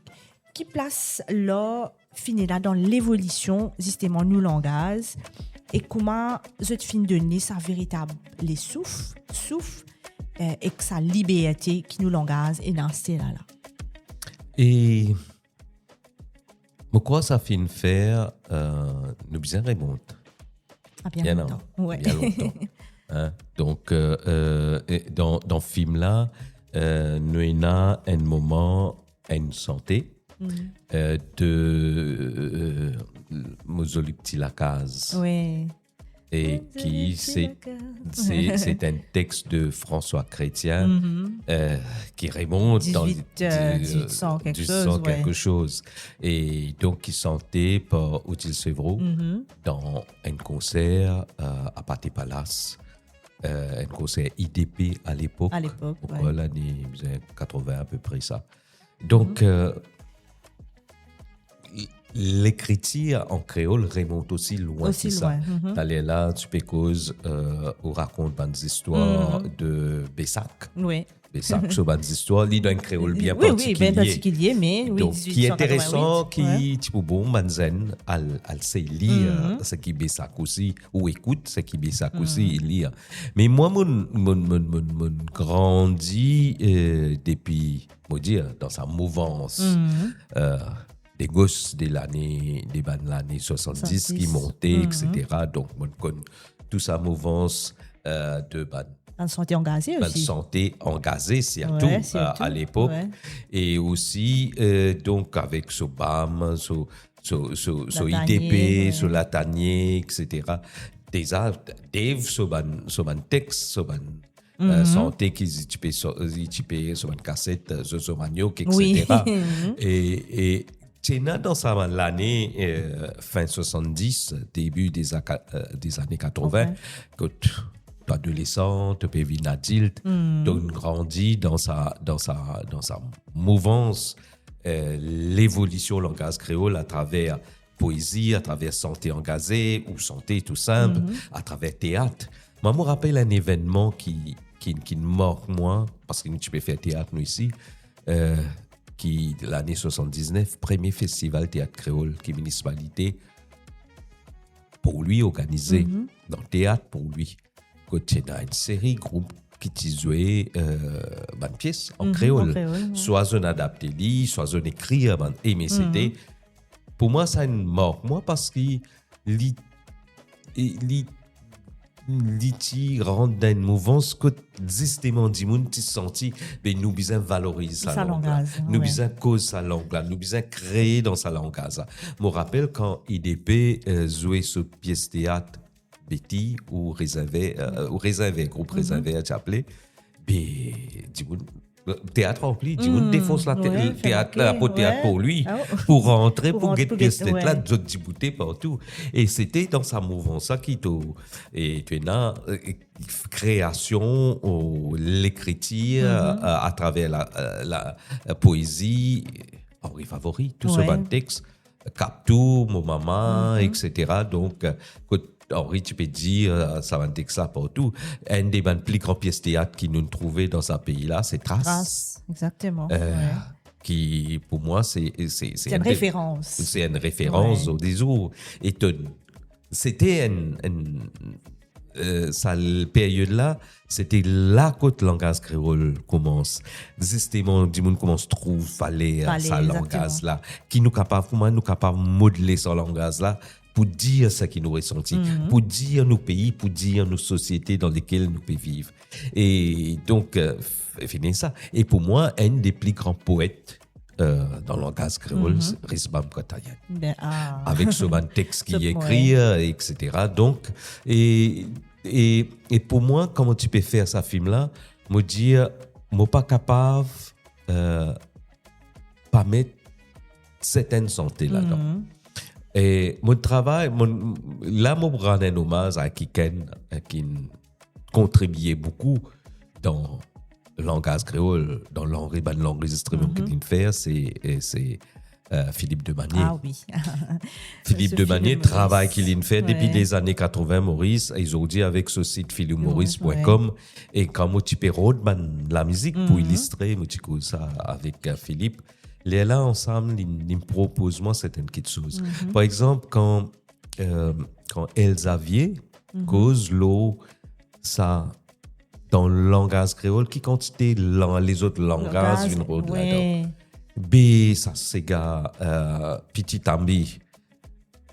ki plas lar finn ena dan levolision zisteman nou langaz, e kouma zot finn donn li sa veritab lesouf, souf, eh, ek sa liberte ki nou langaz ena aster la la. E mo krwar sa finn fer, eh, nou bizin remont. Ah, bien lontan. Wi. Bien lontan. En? Donk, eh, eh, e dan, dan fim la, eh, nou ena enn moman enn sante, eh, de, eh, mo zoli pti lakaz. Wi. et qui c'est, c'est, c'est un texte de François Chrétien, euh, qui remonte dans le dix-huit, euh, dix-huit cents quelque chose, ouais. Et donc qui chanté par Odile Sevreau dans un concert, euh, à Pathé Palace, euh, un concert I D P à l'époque. À l'époque, ouais. Pourquoi l'année quatre-vingts à peu près ça. Donc, euh, l-, lekritir an kreol remont osi lwin ki sa. Osi lwin, mhm. Taler la, ti pe koz, euh, ou rakont bann zistwar de Bessac. Wi. Bessac, so bann zistwar, li dan enn kreol bien partikilie. Wi, wi, bien partikilie, me wi, dizwit san katrovin-wit. Donk, ki interesan, ki ti pou bon bann zenn al, al sey lir, mhm, seki Bessac osi, ou ekout seki Bessac osi, mhm, lir. Me mwa, mo, mo, mo, mo, mo grandi, euh, depi mo dir, dan sa mouvans, mhm, euh, de gos de lane, de bann lane swasanndis ki monte, mhm, et cetera. Donk, mo konn tou sa mouvans, euh, de bann, bann sante angaze osi. Bann sante angaze, sirtou, euh, a lepok. Wi, sirtou, wi. E osi, euh, donk, avek so bam, so, so, so, so I D P, wi, so Latanier, et cetera. Deza, Dave, so bann, so bann text, so bann euh, mhm, sante ki ti pe so-, ti pe so bann kaset, euh, Zozo Maniok, wi, et cetera. E, e ti ena dan sa bann lane, euh, fin swasanndis, debi de za-, euh, de zane katrovin, ok, kot to adolesan, to pe vinn adilt, mhm, to grandi dan sa, dan sa, dan sa mouvans, euh, levolision langaz kreol atraver poezi, atraver sante angaze ou sante tou sinp, mhm, atraver teat. Mwa, mo rapel enn evennman ki, ki, ki mark mwa, parski nou ti pe fer teat nou isi, euh, ki lane swasanndisnef, premie festival teat kreol ki minisipalite Porlwi organize, mhm, dan teat Porlwi. Kot ti ena enn seri group ki ti zwe, euh, bann pies an, mhm, kreol. An kreol, wi. Swa zot inn adapte li, swa zot inn ekrir bann, e me sete, mhm, pou mwa, sa inn mark mwa parski li, li, li ti rant dan enn mouvans kot zisteman dimoun ti santi, be, nou bizin valoriz sa lang la. Sa langaz, wi. Nou bizin koz sa lang la, nou bizin kree dan sa langaz la. Mo rapel kan I D P, euh, zwe so pies teat Betty ou Rezin Ver, euh, ou Rezin Ver, group Rezin Ver ti apele, be, dimoun, teat ranpli, dimoun defons la, wi, teat, fer la, pou teat Porlwi, pou rantre, pou get pies teat la, wi, zot diboute partou. E sete dan sa mouvans la ki to, e to ena, euh, kreasion, ou lekritir, euh, atraver la, euh, la, euh, poezi, Henri Favory, tou so bann text, Kaptou, Mo Mama, et cetera. Donk, euh, kot Henri ti pe dir, euh, sa bann text la partou. Enn de bann pli gran pies teat ki nou trouve dan sa pei la, se Tras. Tras, exactement, euh, wi. Ki, pou mwa, se, se, se enn referans. Se enn referans, wi, ozordi. E to, sete enn, enn, euh, sa l-, peryod la, sete la kot langaz kreol koumans, zisteman, dimoun koumans trouv valer sa langaz la, ki nou kapav, kouma nou kapav modle sa langaz la pou dir seki nou resanti, pou dir nou pei, pou dir nou sosiete dan lekel nou pe viv. E donk, euh, f-, fini sa. E pou mwa, enn de pli gran poet, euh, dan langaz kreol, se Rizbam Katayan. Avek so bann text ki li ekrir, et cetera. Donk, e, e, e pou mwa, kan mo ti pe fer sa fim la, mo dir, mo pa kapav, euh, pa met sertenn sante ladan. E mo travay, mo, la mo rann enn omaz a kikenn, euh, ki kontribie boukou dan langaz kreol, dan lanre-, bann lanrezistriman ki li'nn fer, se, e se, euh, Philippe Demanier. Ah wi. Philippe Demanier, travay ki li'nn fer depi lezane katrovin Moris, e zordi avek so sit phililomoris point com, e kan mo ti pe rod bann lamizik pou ilistre, mo ti koz sa avek, euh, Philippe. Lerla ansam, li, li propoz mwa sertenn kiksoz. Par exanp, kan, euh, kan Elza Vier koz lor sa dan langaz kreol, ki kantite lang-, lezot langaz vinn rod ladan. Be sa sega, euh, piti tanbi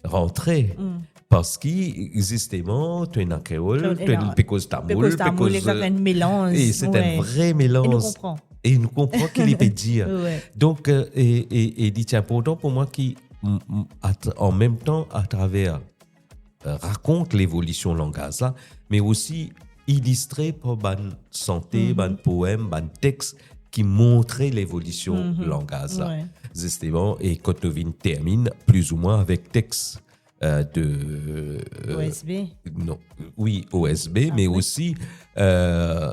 rantre. Parski, zisteman, to ena kreol, to ena, pe koz tamoul, pe koz, euh, enn melanz, e se enn vre melanz. E nou konpran. E nou konpran ki li pe dir. Donk, euh, e, e, e li ti inportan pou mwa ki, m-, m-, at-, an mem tan, atraver euh, rakont levolision langaz la, me osi ilistre par bann sante, bann poem, bann text ki montre levolision langaz la. Zisteman, e kot nou vinn terminn plizoumwin avek text, euh, de, euh, O S B. Non, wi, O S B, me osi, euh,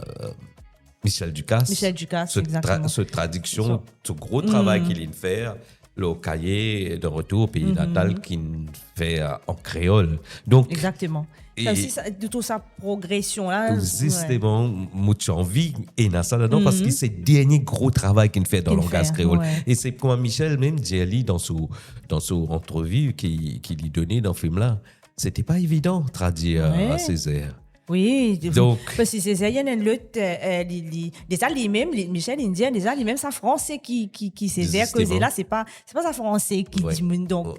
Michel Ducasse. Michel Ducasse, so tra-, exactement. So tradiksion, so gro travay ki linn fer, le kaye de retour au pays natal ki'nn fer an kreol. Donk, exactement. Sa osi, sa, de tou sa progresion la, zisteman, mo ti anvi ena sa ladan, parski se dernie gro travay ki'nn fer dan langaz kreol. E se kouma Michel mem dir li dan so, dan so entrevue ki, ki li done dan fim la, sete pa evidan tradir, euh, Césaire. Wi, donk, parski Césaire, li ena enn lot, euh, euh, li, li, deza li mem, li, Michel, li dir, deza li mem sa franse ki, ki, ki Césaire koze la, se pa, se pa sa franse ki dimoun. Donk,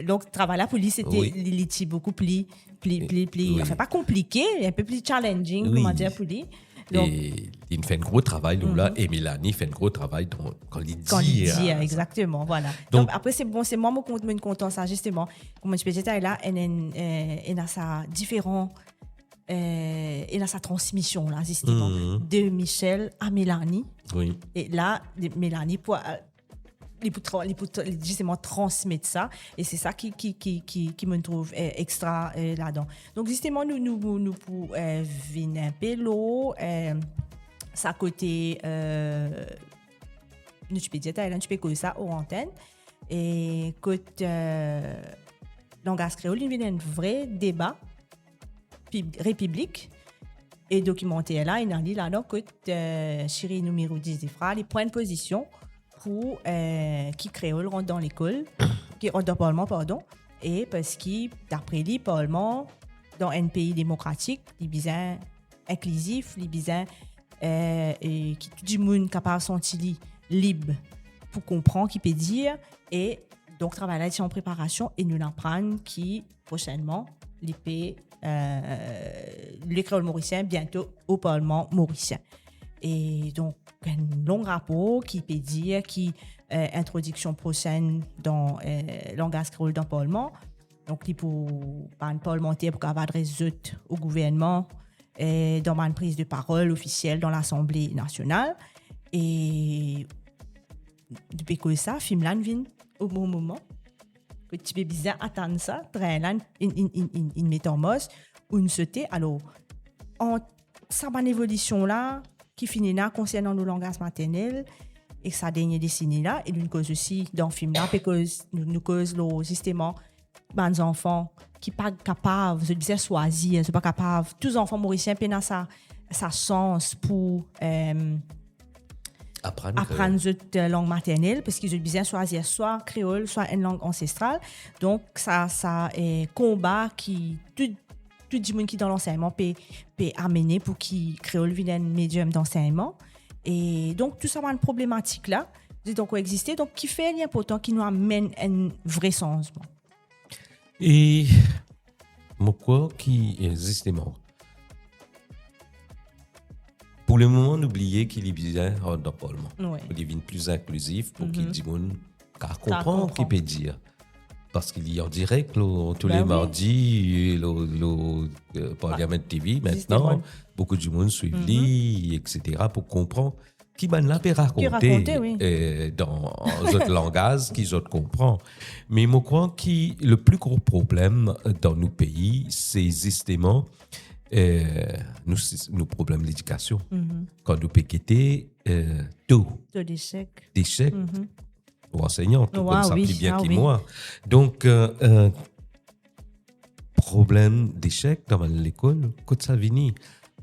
donk, travay la pou li, sete, li, li ti boukou pli, pli, pli, pli, anfin, pa konplike, enn pe pli challenging, kouma dir, pou li. Donk, e li'nn fer enn gro travay, nou la, e Mélanie fer enn gro travay, donk, kan li dir, exactement, voilà. Donk, apre, se bon, se mwa, mo kontan, mo kontan sa, zisteman. Kouma ti pe dir, la, ena, ena, euh, ena sa diferan, euh, ena sa transmision la, zisteman, de Michel a Mélanie. Wi. E la, de Mélanie pou, euh, li pou tra-, li pou tra-, li zisteman transmet sa, e se sa ki, ki, ki, ki, ki mo trouv, euh, extra, euh, ladan. Donk, zisteman, nou, nou, nou pou, euh, vinn enn pe lor, euh, sa kote, euh, nou ti pe dir, nou ti pe koz sa or antenn, e kot, euh, langaz kreol, li vinn enn vre deba pib-, re piblik, e dokimanter la, ena li ladan kot, euh, Chirine Oumirou Dzifra, li pran enn pozision pou, euh, ki kreol rant dan lekol, ki rant dan parlman, pardon, e parski, dapre li, parlman, dan enn pei demokratik, li bizin inklizif, li bizin, euh, e ki tou dimoun kapav santi li lib pou konpran ki pe dir, e donk travay la ti an preparasion e nou aprann ki prosennman li pe, euh, le kreol morisien biento o parlman morisien. E donk, enn long rapor ki pe dir ki, euh, introdiksion prosenn dan, euh, langaz kreol dan parlman. Donk, li pou bann parlmanter pou kapav adres zot o gouvernman, euh, dan bann priz de parol ofisiel dan Lasanble Nasional. E depi koz sa, fim la inn vinn o bon moman. Kot ti pe bizin atann sa, tren la inn, inn, inn, inn, inn met an mars, ou'nn sote. Alor, ant sa bann evolision la, ki finn ena konsernan nou langaz maternel, e sa dernie deseni la, e nou koz osi dan fim la, pe koz, nou, nou koz lor, zisteman, bann zanfan ki pa kapav, zot bizin swazir, zot pa kapav, tou zanfan morisien pena sa, sa sans pou, euh, aprann, aprann zot, euh, lang maternel, parski zot bizin swazir swa kreol, swa enn lang ansestral. Donk, sa, sa, euh, konba ki tou, tou dimoun ki dan lansegnman pe, pe amene pou ki kreol vinn enn medium dansegnman. E donk, tou sa bann problematik la, li ankor existe. Donk, kifer li inportan ki nou amenn enn vre sanzman? E mo krwar ki, eh, zisteman, pou lemoman, nou bliye ki li bizin rant dan parlman. Wi. Pou li vinn pli inklizif, pou ki dimoun ka konpran ki pe dir. Parski li an direk, lor, tou le mardi, lor, lor, eh, Parliament T V, zisteman. Mintnan, boukou dimoun swiv li, et cetera, pou konpran ki bann la pe rakonte, eh, dan zot langaz ki zot konpran. Me mo krwar ki le pli gro problem dan nou pei, se zisteman, eh, nou, nou problem ledikasion. Kan nou pe gete, eh, to, to desek, desek, ou ansegnan, ou konn sa pli bien ki mwa. Donk, eh, eh, problem desek dan bann lekol, kot sa vini?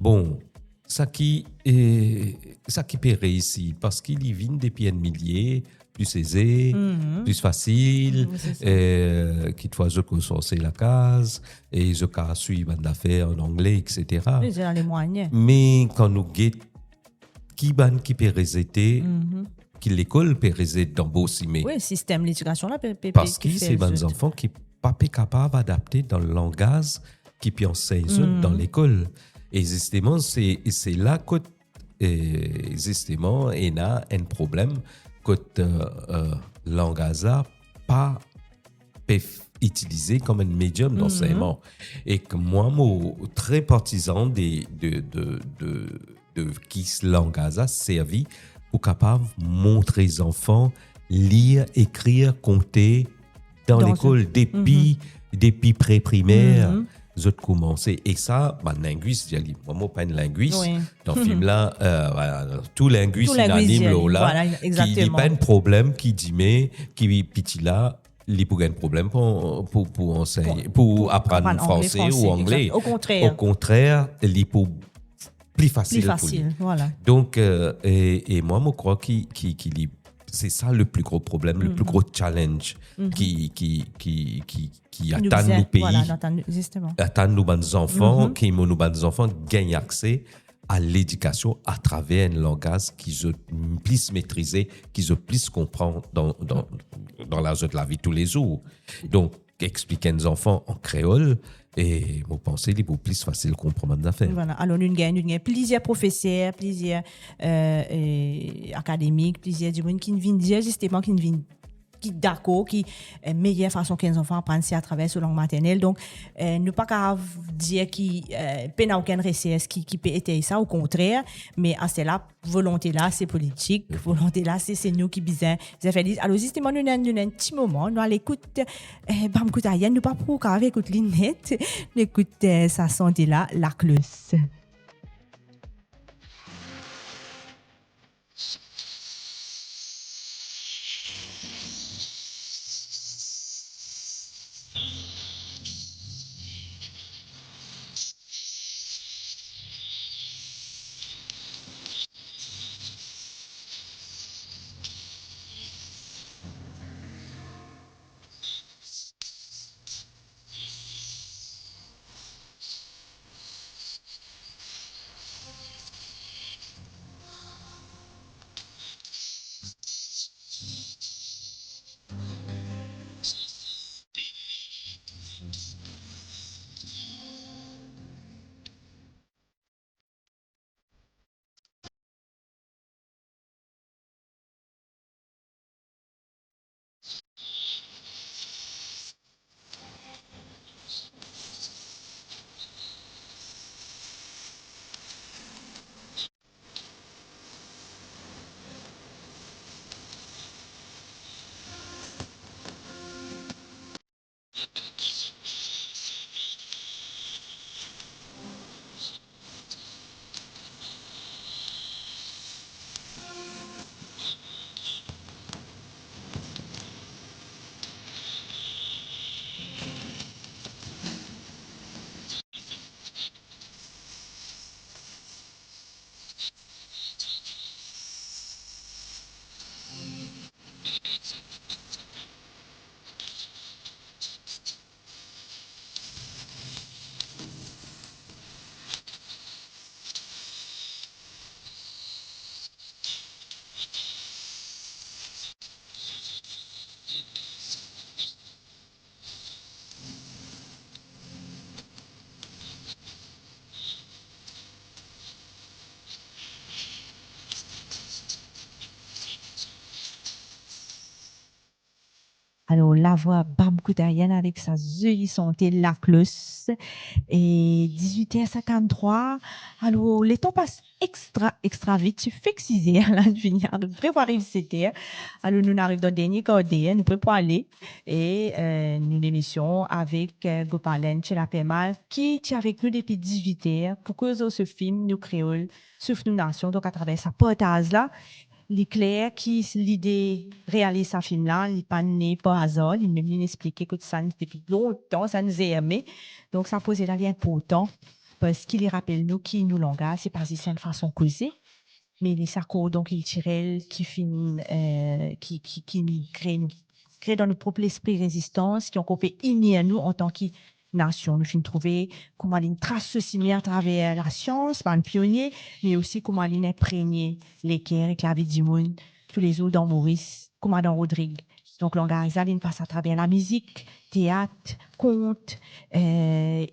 Bon, sa ki, eh, sa ki pe reisi, parski li vinn depi enn milie pli eze, pli fasil, eh, kitfwa zot konn sorse lakaz, e zot kapav swiv bann zafer an angle, et cetera. Me kan nou get ki bann ki pe rezete, ki lekol pe rezet dan bo sime. Wi, sistem ledikasion la pe, pe, pe, parski se bann zanfan ki pa pe kapav adapte dan langaz ki pe ansegn zot dan lekol. E zisteman, se, se la kot, eh, zisteman, ena enn problem kot, eh, eh, langaz la pa pe f-, itilize kom enn medium dansegnman. Ek mwa, mo tre partizan de, de, de, de, de ki langaz la servi pou kapav montre zanfan lir, ekrir, konte dan lekol, depi, depi pre-primer, zot koumanse. E sa, bann lingwis dir li, mwa, mo pa enn lingwis. Dan fim la, euh, voilà, tou lingwis inn anim lor la, ki li pa enn problem ki dime ki piti la, li pou gagn problem pou, pou, pou ansegn, pou aprann franse ou angle. Okontrer. Okontrer, li pou pli fasil pou li. Donk, euh, e, e mwa, mo krwar ki, ki, ki li, se sa le pli gro problem, le pli gro challenge ki, ki, ki, ki, ki atann nou pei, atann nou bann zanfan, ki mo, nou bann zanfan gagn akse a ledikasion atraver enn langaz ki zot plis metrize, ki zot plis konpran dan, dan, dan la zot lavi toulezour. Donk, explik enn zanfan an kreol, e mo panse li pou plis fasil konpran bann zafer. Voilà. Alor, nou gagn, nou gagn plizier profeser, plizier, euh, euh, akademik, plizier dimoun ki vinn dir zisteman, ki vinn, ki dakor ki, euh, meyer fason ki enn zanfan aprann, se atraver so lang maternel. Donk, euh, nou pa kapav dir ki, euh, pena okenn resers ki, ki pe etey sa, okontrer, me aster la, volonte la, se politik, volonte la, se, se nou ki bizin, bizin fer li. Alor, zisteman, nou ena, nou ena enn ti moman, nou al ekout, eh, Bam Kout Ariel, nou pa pou kapav ekout li net, nou ekout, eh, sa sante la, Laklos. Alor, lavwa Bam Kout Ariel avek sa zoli sante Laklos. E diz-wit er sinkant-trwa. Alor, letan pas extra, extra vit, ti fek siz er la, nou fini, nou pre pou ariv set er. Alor, nou ariv dan dernie kar der, nou pre pou ale. E, euh, nou lemision avek, euh, Gopalan Chelapermal, ki ti avek nou depi diz-wit er pou koz lor so fim Nou Kreol, Souf Nou Nasion. Donk, atraver sa partaz la, li kler ki lide realiz sa fim la, li pa ne par azar, li mem li explike kot sa depi lontan, sa zerme. Donk, sa proze la, li inportan, parski li rapel nou ki nou langaz, se pa zis enn fason koze, me li sa kordon kiltirel ki finn, euh, ki, ki, ki kre, kre dan nou prop lespri rezistans, ki ankor pe inir nou antan ki nasion. Nou finn trouve kouma linn tras so simin atraver lasians, bann pionie, me osi kouma linn inpregne leker ek lavi dimoun toulezour dan Moris, kouma dan Rodrig. Donk, langaz la, linn pas atraver lamizik, teat, kont, euh,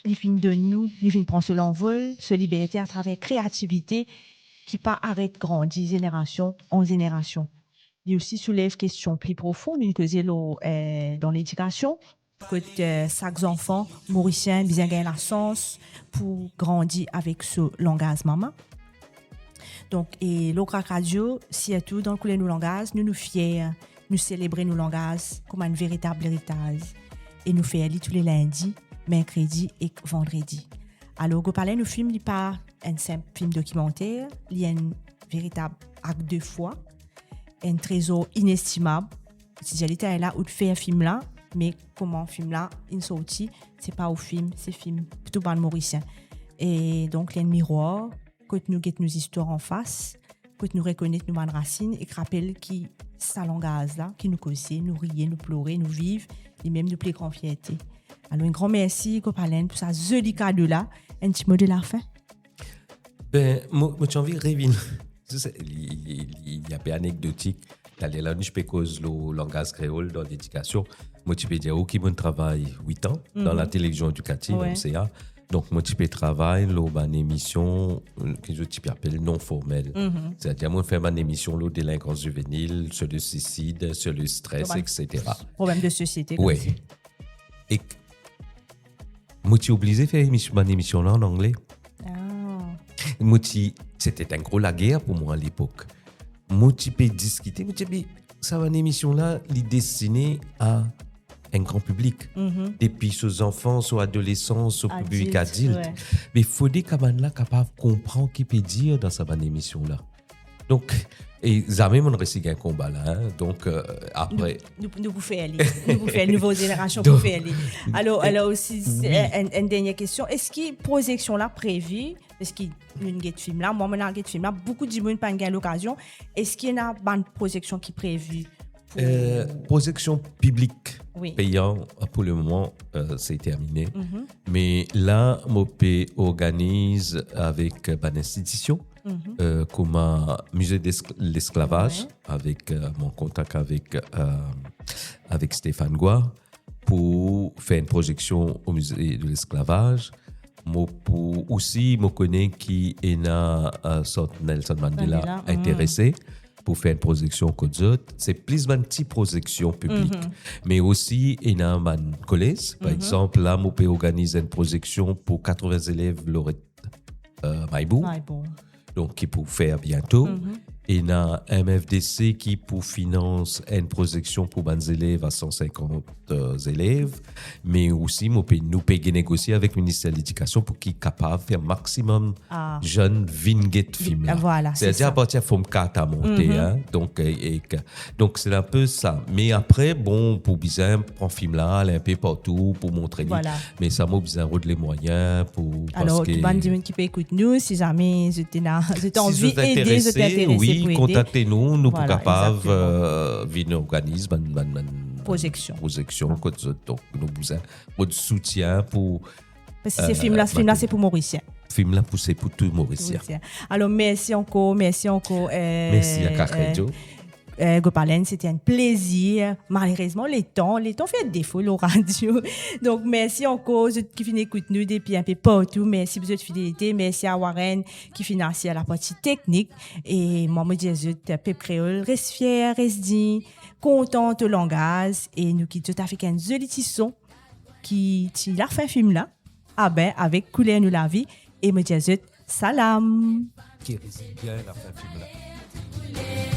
li finn donn nou, li finn pran so lanvol, so liberte atraver kreativite ki pa aret grandi zenerasion an zenerasion. Li osi soulev kestion pli profon, linn koze lor, euh, dan ledikasion, kot, eh, sak zanfan morisien bizin gagn lasans pou grandi avek so langaz mama. Donk, e lor Krak Radio, sirtou dan Kouler Nou Langaz, nou, nou fier, nou selebre nou langaz kouma enn veritab leritaz. E nou fer li tou le lindi, merkredi ek vandredi. Alor, Gopalen, nou fim li pa enn sinp fim dokimanter, li enn veritab ak de fwa, enn trezor inestimab. Ti dir li, ta la, ou fer fim la, me kouma fim la inn sorti, se pa ou fim, se fim pou tou bann Morisien. E donk, li enn mirwar, kot nou get nou zistwar anfas, kot nou rekonet nou bann rasinn ek rapel ki sa langaz la, ki nou koze, nou riye, nou plore, nou viv, li mem nou pli gran fierte. Alor, enn gran mersi, Gopalen, pou sa zoli kado la. Enn ti mo de lafin? Ben, mo, mo ti anvi revinn. Sa, sa, li, li, li, li inpe anekdotik. Taler la, nou ti pe koz lor langaz kreol dan ledikasion. Mo ti pe dir ou ki mo'nn travay wit an dan latelevizion edikativ, M C A. Donk, mo ti pe travay lor bann emision, eh, ki zot ti pe apel non formel. Setadir, mo fer bann emision lor delengans zivenil, sur le suicide, sur le stress, et cetera. Problem de sosiete, wi, komsi. Ek mo ti oblize fer emis-, bann emision la an angle. Ah. Mo ti, sete enn gro lager pou mwa alepok. Mo ti pe diskite, mo ti pe, sa bann emision la, li destine a enn gran piblik. Depi so zanfan, so adolesan, so piblik adilt. Adilt, wi. Me fode ki bann la kapav konpran ki pe dir dan sa bann emision la. Donk, e zame mo'nn resi gagn konba la, hein. Donk, eh, apre nou, nou, nou pou fer li. Nou pou fer, nouvo zenerasion pou fer li. Donk, alor, eh, alor osi, wi, enn, enn dernie kestion. Eski prozeksion la previ? Parski nou get fim la, mwa, mo'nn al get fim la, boukou dimoun pa'nn gagn lokazion. Eski ena bann prozeksion ki previ pou... Eh, prozeksion piblik, wi, peyan pou le moman, eh, se termine. Me la, mo pe organiz avek bann institision, eh, kouma Musée de l'Escl-, l'Esclavage, wi, avek, eh, mo an kontak avek, eh, avek Stéphane Gouard pou fer enn prozeksion au Musée de l'Esclavage. Mo pou osi, mo kone ki ena, eh, sort Nelson Mandela, Mandela, interese pou fer enn prozeksion kot zot. Se plis bann ti prozeksion piblik. Me osi, ena bann kolez. Par exanp, la, mo pe organiz enn prozeksion pou katrevin zelev loret, eh, Maybour. Maybour. Donk, ki pou fer biento. Ena M F D C ki pou finans enn prozeksion pou bann zelev a san sinkant, eh, zelev. Me osi, mo pe, nou pe negosie avek Minister Ledikasion pou ki kapav fer maximum, ah, zenn vinn get fim la. Ah, vwala, se sa. Setadir, apartir form kat a monte, hein. Donk, eh, e, donk, se enn pe sa. Me apre, bon, pou bizin pran fim la, al enn pe partou pou montre li. Vwala. Me sa, mo bizin rod lemwayin pou, alor, parski tou bann dimoun ki pe ekout nou, si zame zot ena, zot anvi ede, zot interese, wi, pou ede, kontakte nou, nou pou kapav, vwala, egzakteman, eh, vinn organiz bann, bann, bann prozeksion. Prozeksion kot zot. Donk, nou bizin zot soutien pou, parski se, eh, fim la, fim la, se pou Morisien. Fim la pou, se pou tou Morisien. Morisien. Alor, mersi ankor, mersi ankor, eh, mersi a Krak Radio. Eh, Gopalen, sete enn plezir. Malerezman, letan, letan fer defo lor radio. Donk, mersi ankor, zot ki finn ekout nou depi enn pe partou. Mersi pou zot fidelite. Mersi a Warren ki finn asir laparti teknik. E mwa, mo dir zot, pep kreol, res fier, res dign, kontan to langaz. E nou kit zot avek enn zoli ti son ki ti lafin fim la. Abe, avek Kouler Nou Lavi. E mo dir zot, salam. Ki res bien lafin fim la.